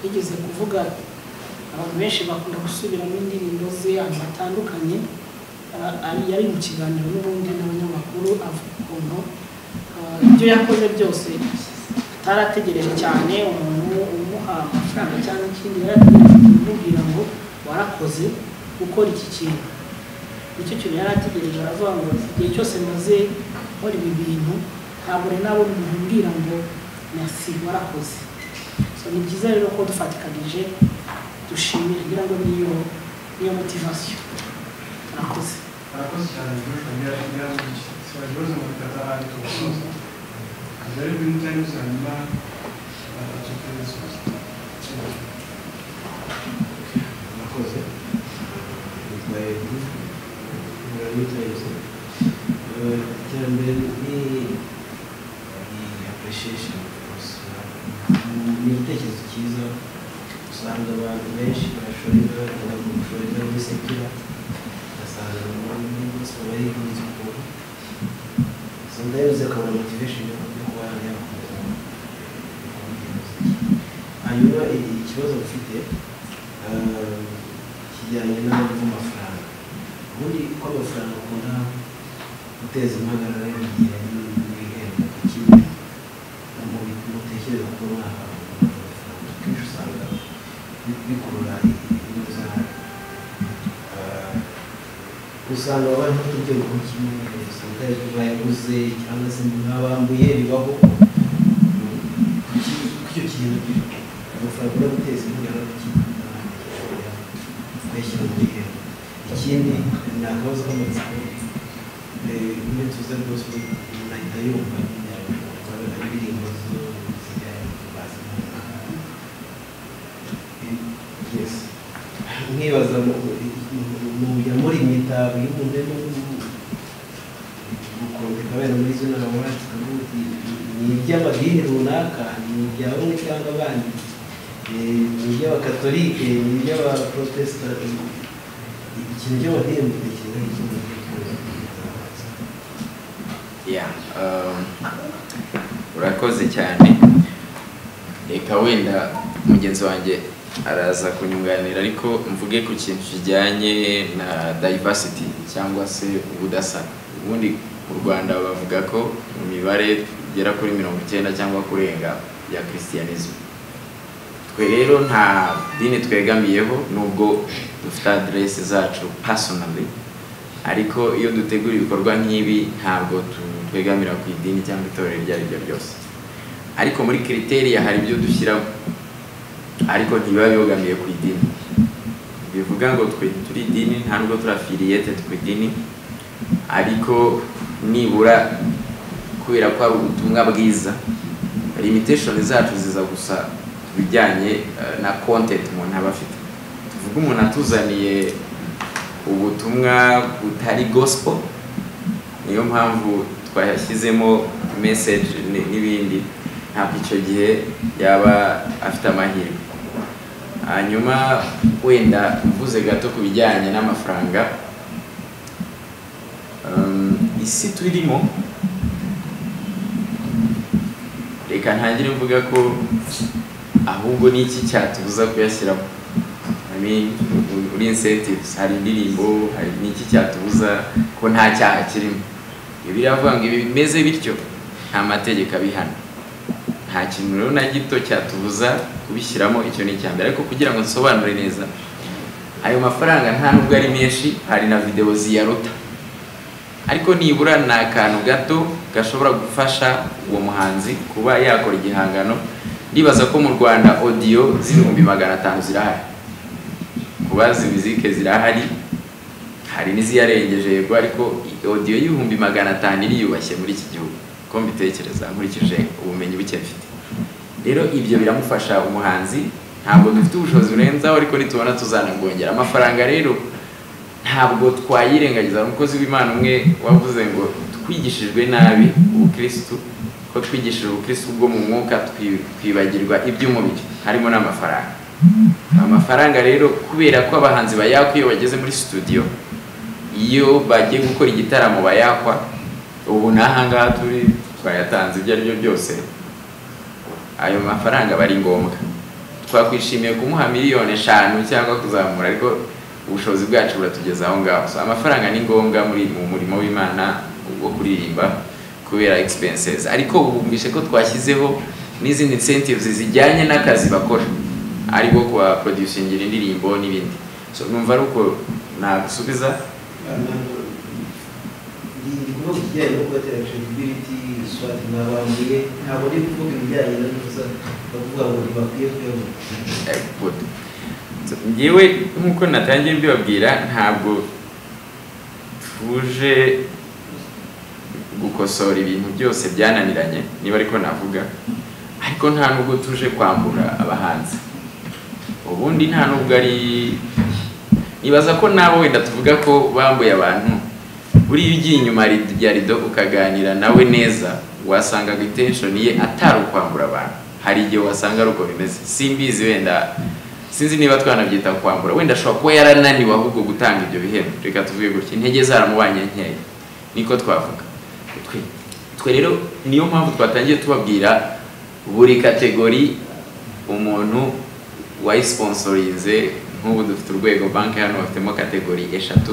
yigeze kuvuga, abantu benshi bakunda gusubiramo indirimbo ze ahantu hatandukanye. Yari mu kiganiro n'ubundi n'abanyamakuru, avuga ukuntu ibyo yakoze byose atarategereje cyane umuntu umuha amafaranga cyangwa ikindi, yarategereje umuntu umubwira ngo warakoze gukora iki kintu. Nicyo kintu yari ategereje. Aravuga ngo igihe cyose maze nkora ibi bintu, ntabwo rero nabona umuntu umbwira ngo merci, warakoze. So ni byiza rero ko dufatikanije dushimira. Ngira ngo niyo motivation. Murakoze. Murakoze cyane, Joshua. Ngira ngo ikibazo ngo bitatu ahari tugasoza mbere y'ibintu cyangwa se hanyuma tukabisoza. Murakoze. Nitwa Edu New Times. Icya mbere ni cyiza. Usanga abantu benshi barashora imari, bagomba gushora imari muri secular, ugasanga muri gospel barigunze ukuntu. Sometimes akabona motivation yo kuba yakomeza umuziki. Hanyuma ikibazo mfite kijyanye n'amafaranga. Ubundi ko amafaranga akunda guteza impagarara igihe n'ibihembo, kuki mutekereza ko mwahawe amafaranga? Kenshi usanga bikurura inyungu, usanga bari nk'utubyego kimwe, usanga bayaguze cyangwa se mwabambuye, bibaho. Kuki icyo kintu amafaranga akunda guteza impagarara, kuki kuyashyira mu bihembo? Ikindi ni akabazo k'amatsiko. Iyo tuze rwose umuntu ahita yumva indirimbo zo zijyanye bazi, yes, nkibaza mujya muri mitabo iyo umuntu arimo gukondeka wenda muri zino awards, ukavuga uti ni iby'amadini runaka, ni ibya bamwe cyangwa abandi, ni iby'abakatolike, ni iby'abaprotesitanti. Ikintu cy'amadini mutekereza iki mu Yeah, urakoze cyane. Reka wenda mugenzi wanjye araza kunyunganira, ariko mvuge ku kintu kijyanye na diversity cyangwa se ubudasa. Ubundi mu Rwanda bavuga ko mu mibare igera kuri 90 cyangwa kurenga ya christianism. Twe rero nta dini twegamiyeho, nubwo dufite adresse zacu personally, ariko iyo dutegura ibikorwa nk'ibi ntabwo twegamira ku idini cyangwa itorero iryo ari ryo ryose. Ariko muri criteria hari ibyo dushyiramo, ariko ntibiba bibogamiye ku idini. Bivuga ngo twe turi idini, nta nubwo turi affiliated ku idini, ariko nibura kubera ko ari ubutumwa bwiza, limitation zacu ziza gusa ku bijyanye na content umuntu aba afite. Tuvuge umuntu atuzaniye ubutumwa butari gospel, niyo mpamvu twayashyizemo message n'ibindi, ntabwo icyo gihe yaba afite amahirwe. Hanyuma wenda mvuze gato ku bijyanye n'amafaranga, isi turimo, reka ntangire mvuga ko ahubwo ni iki cyatubuza kuyashyiramo. I mean, uri incentives, hari indirimbo, hari n'iki cyatubuza ko nta cyaha kirimo? Bibiliya iravuga ngo ibi bimeze bityo nta mategeko abihana. Nta kintu rero na gito cyatubuza kubishyiramo. Icyo ni icya mbere. Ariko kugira ngo nsobanure neza, ayo mafaranga nta nubwo ari menshi, hari na video ziyaruta, ariko nibura ni akantu gato gashobora gufasha uwo muhanzi kuba yakora igihangano. Ndibaza ko mu Rwanda audio z'500,000 zirahari, kubazi muzike zirahari, hari n'iziyarengeje yego, ariko audio y'500,000 iriyubashye muri iki gihugu, ko mbitekereza nkurikije ubumenyi buke mfite. Rero ibyo biramufasha umuhanzi. Ntabwo dufite ubushobozi burenzaho, ariko nitubona tuzanabwongera. Amafaranga rero ntabwo twayirengagiza. Umukozi w'Imana umwe wavuze ngo twigishijwe nabi ubukristu, ko twigishijwe ubukristu bwo mu mwuka twibagirwa iby'umubiri, harimo n'amafaranga. Amafaranga rero, kubera ko abahanzi bayakwa iyo bageze muri studio, iyo bagiye gukora igitaramo bayakwa, ubu n'ahangaha turi twayatanze, ibyo ari byo byose ayo mafaranga bari ngombwa. Twakwishimiye kumuha 5 miliyoni cyangwa kuzamura, ariko ubushobozi bwacu buratugeza aho ngaho. So, amafaranga ni ngombwa muri mu murimo w'Imana wo kuririmba kubera expenses, ariko ubu bumvishe ko twashyizeho n'izindi incentives zijyanye n'akazi bakora, aribwo kuba producingira indirimbo n'ibindi. So numva ari uko nagusubiza. Ndi kuvuga ikijyanye no kubatera credibility, soit mwabambuye. Ntabwo ndi kuvuga ibijyanye no gusa bavuga ngo ntibakwiye kuyabona. Good. So, njyewe nk'uko natangiye mbibabwira, ntabwo tuje gukosora ibintu byose byananiranye, niba ariko navuga, ariko nta nubwo tuje kwambura abahanzi. Ubundi nta nubwo ari, nibaza ko nabo wenda tuvuga ko bambuye abantu, buriya ugiye inyuma ya rido ukaganira nawe neza, wasangaga intention ye atari ukwambura abantu. Hari igihe wasanga ari uko bimeze, simbizi, wenda sinzi niba twanabyita kwambura, wenda ashobora kuba yarananiwe ahubwo gutanga ibyo bihembo, reka tuvuge gutya, intege zaramubanye nkeya, niko twavuga. Twe rero niyo mpamvu twatangiye tubabwira buri category umuntu wayisponsorinze. Nk'ubu dufite Urwego Bank hano, bafitemo category 3,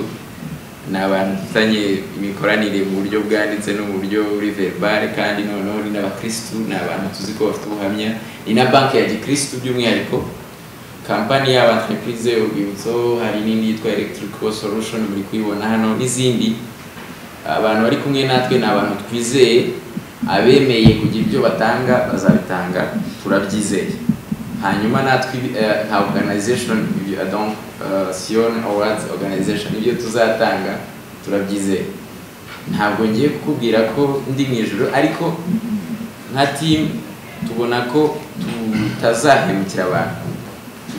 ni abantu dufitanye imikoranire mu buryo bwanditse no mu buryo buri verbal, kandi noneho ni n'abakirisitu, ni abantu tuzi ko bafite ubuhamya, ni na banki ya gikirisitu by'umwihariko, kampani y'aba entreprise Urwibutso, hari n'indi yitwa Electrical Solution muri kuyibona hano n'izindi. Abantu bari kumwe natwe ni abantu twizeye, abemeye kugira ibyo batanga bazabitanga, turabyizeye. Hanyuma natwe nka organization, donc Sion Awards organization, ibyo tuzatanga turabyizeye. Ntabwo ngiye kukubwira ko ndi mu ijuru, ariko nka team tubona ko tutazahemukira abantu,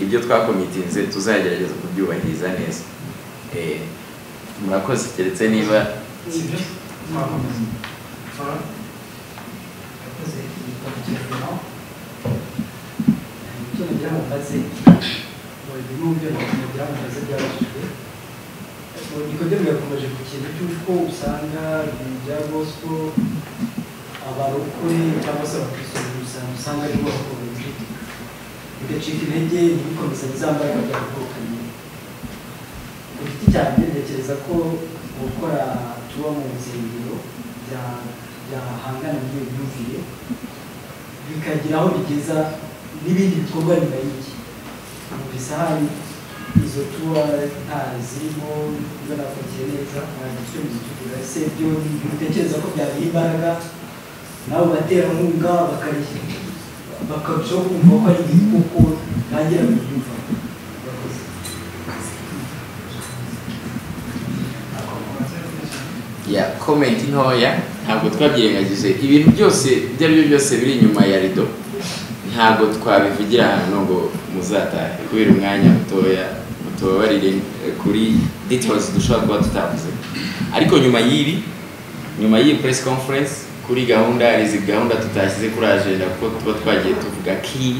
ibyo twakomitinze tuzagerageza kubyubahiriza neza. Murakoze, keretse niba sibyo twakomeza. Murakoze, nitwa Kugira. Icyo nagira ngo mbaze, bimwe mu byo nagira ngo mbaze byabajijwe, Nikodemu yakomeje ku kintu cy'uko usanga ibintu bya gospel abarokore cyangwa se abakristo muri rusange usanga aribo bakora kritika, bigacika intege, ntibikomeze za mbaraga byavukanye. Ku giti cyanjye ntekereza ko gukora tuba mu nsengero byahangana n'iyo myumvire, bikagira aho bigeza n'ibindi bikorwa nyuma y'iki. Numvise ahari izo tuba nta zirimo, niba nakurikiye neza mwanditswe tuvuga, ese byo bitekereza ko byabiha imbaraga nabo baterankunga bakarushaho kumva ko ari ibintu kuko ntangira kubyumva? Murakoze. Ya, comment ntoya, ntabwo twabyirengagije, ibintu byose ibyo ari byo byose biri inyuma ya rido ntabwo twabivugira hano ngo muzatahe kubera umwanya mutoya, mutubabarire kuri details dushobora kuba tutavuze. Ariko nyuma y'ibi, nyuma y'iyi press conference, kuri gahunda, hari izi gahunda tutashyize kuri agenda kuko tuba twagiye tuvuga key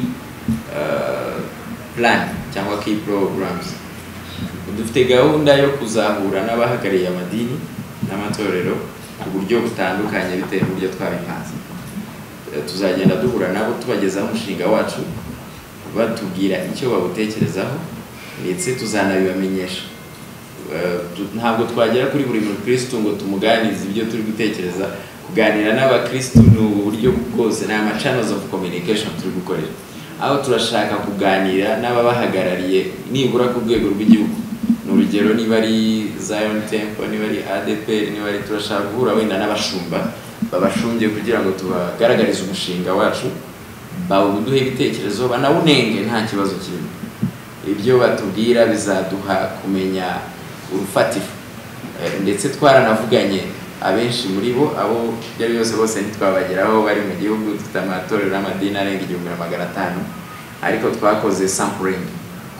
plan cyangwa key programs. Dufite gahunda yo kuzahura n'abahagarariye amadini n'amatorero ku buryo butandukanye bitewe n'uburyo twabipanze. Tuzagenda duhura nabo tubagezaho umushinga wacu, batubwira icyo bawutekerezaho, ndetse tuzanabibamenyesha. Ntabwo twagera kuri buri mukristo ngo tumuganirize ibyo turi gutekereza. Kuganira n'abakristo ni uburyo bwose, ni ama channels of communication turi gukorera, aho turashaka kuganira n'ababahagarariye nibura ku rwego rw'igihugu. Ni urugero, niba ari Zion Temple, niba ari ADPR, niba ari, turashaka guhura wenda n'abashumba babashumbye kugira ngo tubagaragarize umushinga wacu, bawuduhe ibitekerezo, banawunenge, nta kibazo kirimo. Ibyo batubwira bizaduha kumenya urufatiro. Ndetse twaranavuganye abenshi muri bo, abo byari byose bose ntitwabageraho bari mu gihugu, dufite amatorero n'amadini arenga 1500, ariko twakoze sampling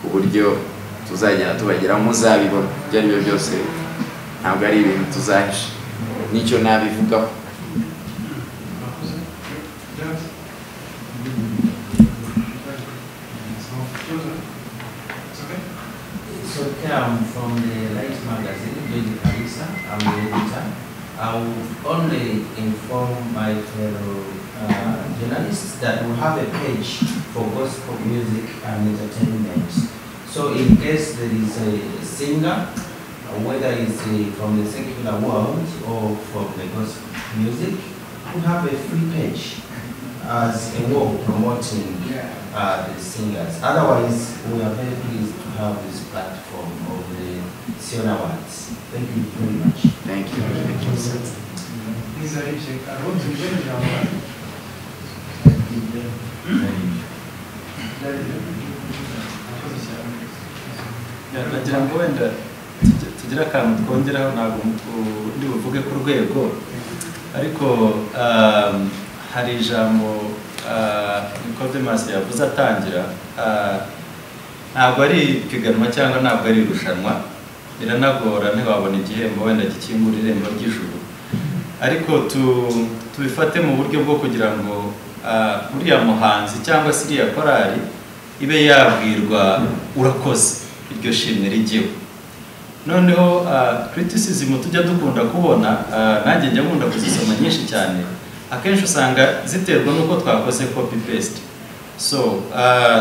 ku buryo tuzagenda tubageraho, muzabibona. Ibyo ari byo byose ntabwo ari ibintu tuzahisha, nicyo nabivugaho. So I'm from the Light Magazine, Lady Kalisa. I'm the editor. I will only inform my fellow journalists that we have a page for gospel music and entertainment. So in case there is a singer, whether it's from the secular world or from the gospel music, we have a free page as a way of promoting the singers. Otherwise, we are very pleased to have this platform of the Sion Awards. Thank you very much. Thank you. Thank you, sir. Nagira ngo wenda tugire akantu twongeraho, ntabwo ndi buvuge ku rwego, ariko hari ijambo Nicodemus yavuze atangira, ntabwo ari ipiganwa cyangwa ntabwo ari irushanwa, biranagora ntiwabona igihembo wenda gikingura irembo ry'ijuru, ariko tubifate mu buryo bwo kugira ngo uriya muhanzi cyangwa se iriya korali ibe yabwirwa urakoze, iryo shimwe rijyeho. Noneho criticism tujya dukunda kubona, nanjye njya nkunda kuzisoma nyinshi cyane, akenshi usanga ziterwa n'uko twakoze copy paste. So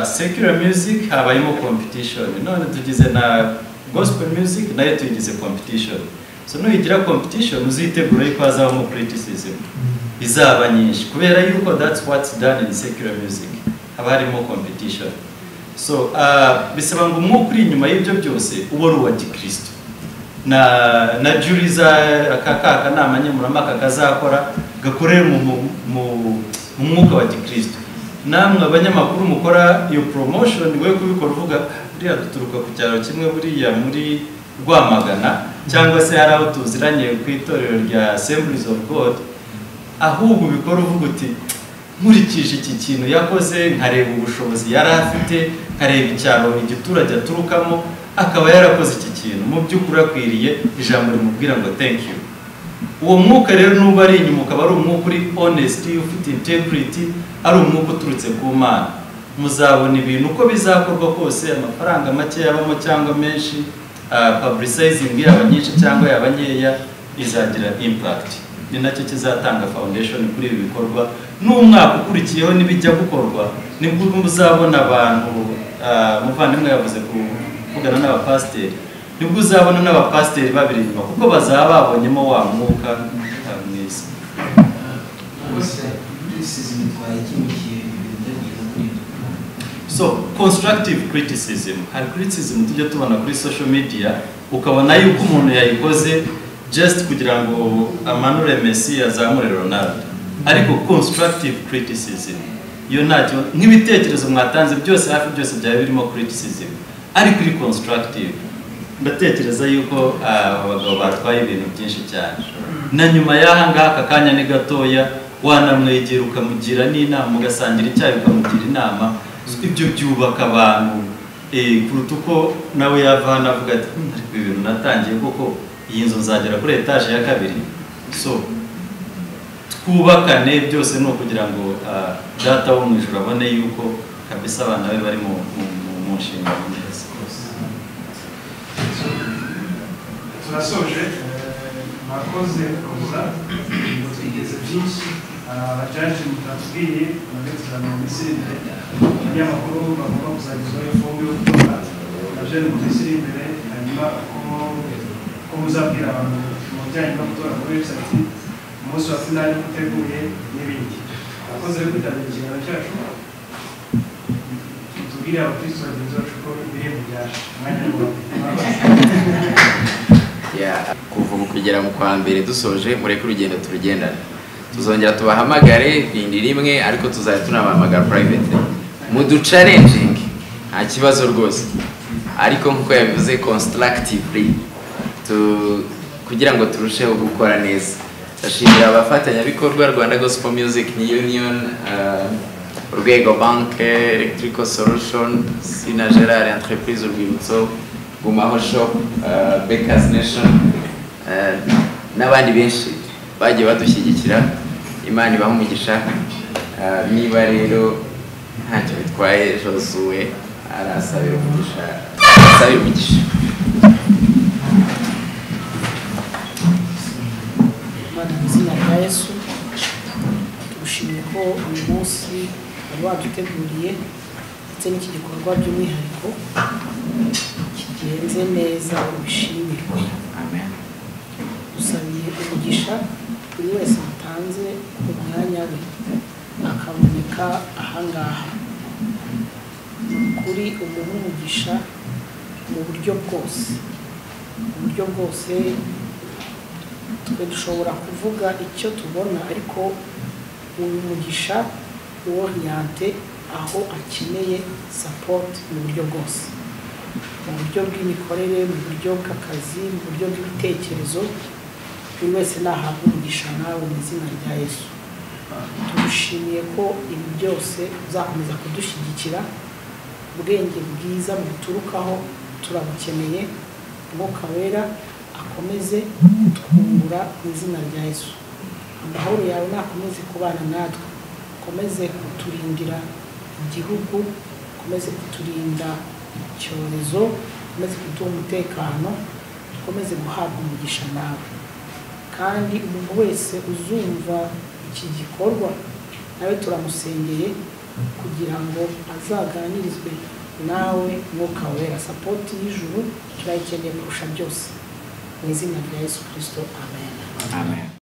secular music habayemo competition, none tugize na gospel music nayo tuyigize competition. So nuyigira competition uzitegura yuko hazabamo criticism izaba nyinshi, kubera yuko that's what's done in secular music, haba harimo competition. So bisaba ngo umwuka uri inyuma y'ibyo byose ube ari uwa gikristo, na jury za aka kanama nkemurampaka kazakora gakorere mu mwuka wa gikristo. Namwe abanyamakuru mukora iyo promotion, we kubikora uvuga buriya duturuka ku cyaro kimwe, buriya muri Rwamagana cyangwa se hari aho tuziranye ku itorero rya Assemblies of God, ahubwo ubikora uvuga uti nkurikije iki kintu yakoze, nkareba ubushobozi yari afite, nkareba icyaro igiturage aturukamo, akaba yarakoze iki kintu, mu by'ukuri akwiriye ijambo rimubwira ngo thank you. Uwo mwuka rero nuba ari inyuma, ukaba ari umwuka uri honest, ufite integrity, ari umwuka uturutse ku Mana, muzabona ibintu uko bizakorwa kose, amafaranga make yabamo cyangwa menshi, publicizing yaba nyinshi cyangwa yaba nkeya, izagira impact. Ni nacyo kizatanga foundation kuri ibi bikorwa. N'umwaka ukurikiyeho nibijya gukorwa, nibwo muzabona abantu, muvandimwe yavuze kuvugana n'abapasiteri, nibwo uzabona n'abapasiteri babiri inyuma, kuko bazaba babonyemo wa mwuka mwiza. So constructive criticism, hari criticism tujya tubona kuri social media, ukabona yuko umuntu yayikoze just kugira ngo amanure Messi azamure Ronaldo, ariko constructive criticism iyo ntacyo, nk'ibitekerezo mwatanze byose hafi byose byaba birimo criticism, ariko iri constructive. Ndatekereza yuko abagabo batwaye ibintu byinshi cyane, na nyuma y'aha ngaha aka kanya ni gatoya, wanamwegera ukamugira n'inama, ugasangira icyayi ukamugira inama, ibyo byubaka abantu kuruta uko nawe yava hano avuga ati ariko ibintu natangiye koko, iyi nzu nzagera kuri etaje ya kabiri. So twubakane byose ni ukugira ngo data wo mu ijuru abone yuko kabisa abana be bari mu nshingano neza. Turasoje, mwakoze kuza twigeze byinshi, abajaji mutatubwiye nabyo tuzamenya mu minsi iri imbere, abanyamakuru bagomba kuzagezwaho ifomu yo gutora nabyo ni mu minsi iri imbere, hanyuma ko muzabwira abantu mu bijyanye no gutora kuri website, umunsi wa finali uteguye n'ibindi. Mwakoze rero kwitabira ikiganiro cyacu, tubwire abakristo bagenzi bacu ko ibihembo byaje. Umwanya ni uwawe. Kuva ubu kugera mu kwa mbere dusoje, mureke urugendo turugendane, tuzongera tubahamagare rindi rimwe, ariko tuzajya tunabahamagara private muduchallenging, nta kibazo rwose, ariko nkuko yabivuze constructively, kugira ngo turusheho gukora neza. Ndashimira abafatanyabikorwa Rwanda Gospel Music Union, Urwego Bank, Electrical Solution, Sina Gerard Entreprise Urwibutso, Gumaho Shop, Bakers Nation, n'abandi benshi bagiye badushyigikira. Imana ibahe umugisha. Niba rero ntacyo bitwaye, Josué arasabira umugisha, asabira umugisha. Imana mu izina rya Yesu, tugushimiye ko uyu munsi wari waduteguriye ndetse n'iki gikorwa by'umwihariko kigenze neza, ubishimirwe. Amen. Dusabiye umugisha buri wese watanze umwanya we akaboneka ahangaha, kuri umuha umugisha mu buryo bwose, mu buryo bwose. Twe dushobora kuvuga icyo tubona, ariko uyu mugisha uworiente aho akeneye support mu buryo bwose, mu buryo bw'imikorere, mu buryo bw'akazi, mu buryo bw'ibitekerezo. Buri wese nahabwa umugisha nawe mu izina rya Yesu. Tugushimiye ko ibi byose uzakomeza kudushyigikira, ubwenge bwiza buturukaho turabukeneye, Umwuka Wera akomeze kutwungura mu izina rya Yesu. Amahoro yawe nakomeze kubana natwe, Ukomeze kuturindira igihugu, ukomeze kuturinda icyorezo, ukomeze kuduha umutekano, dukomeze guhabwa umugisha nawe. Kandi umuntu wese uzumva iki gikorwa nawe turamusengeye kugira ngo azaganirizwe nawe Mwuka Wera. Support y'ijuru turayikeneye kurusha byose. Mu izina rya Yesu Kristo, amen. Amen.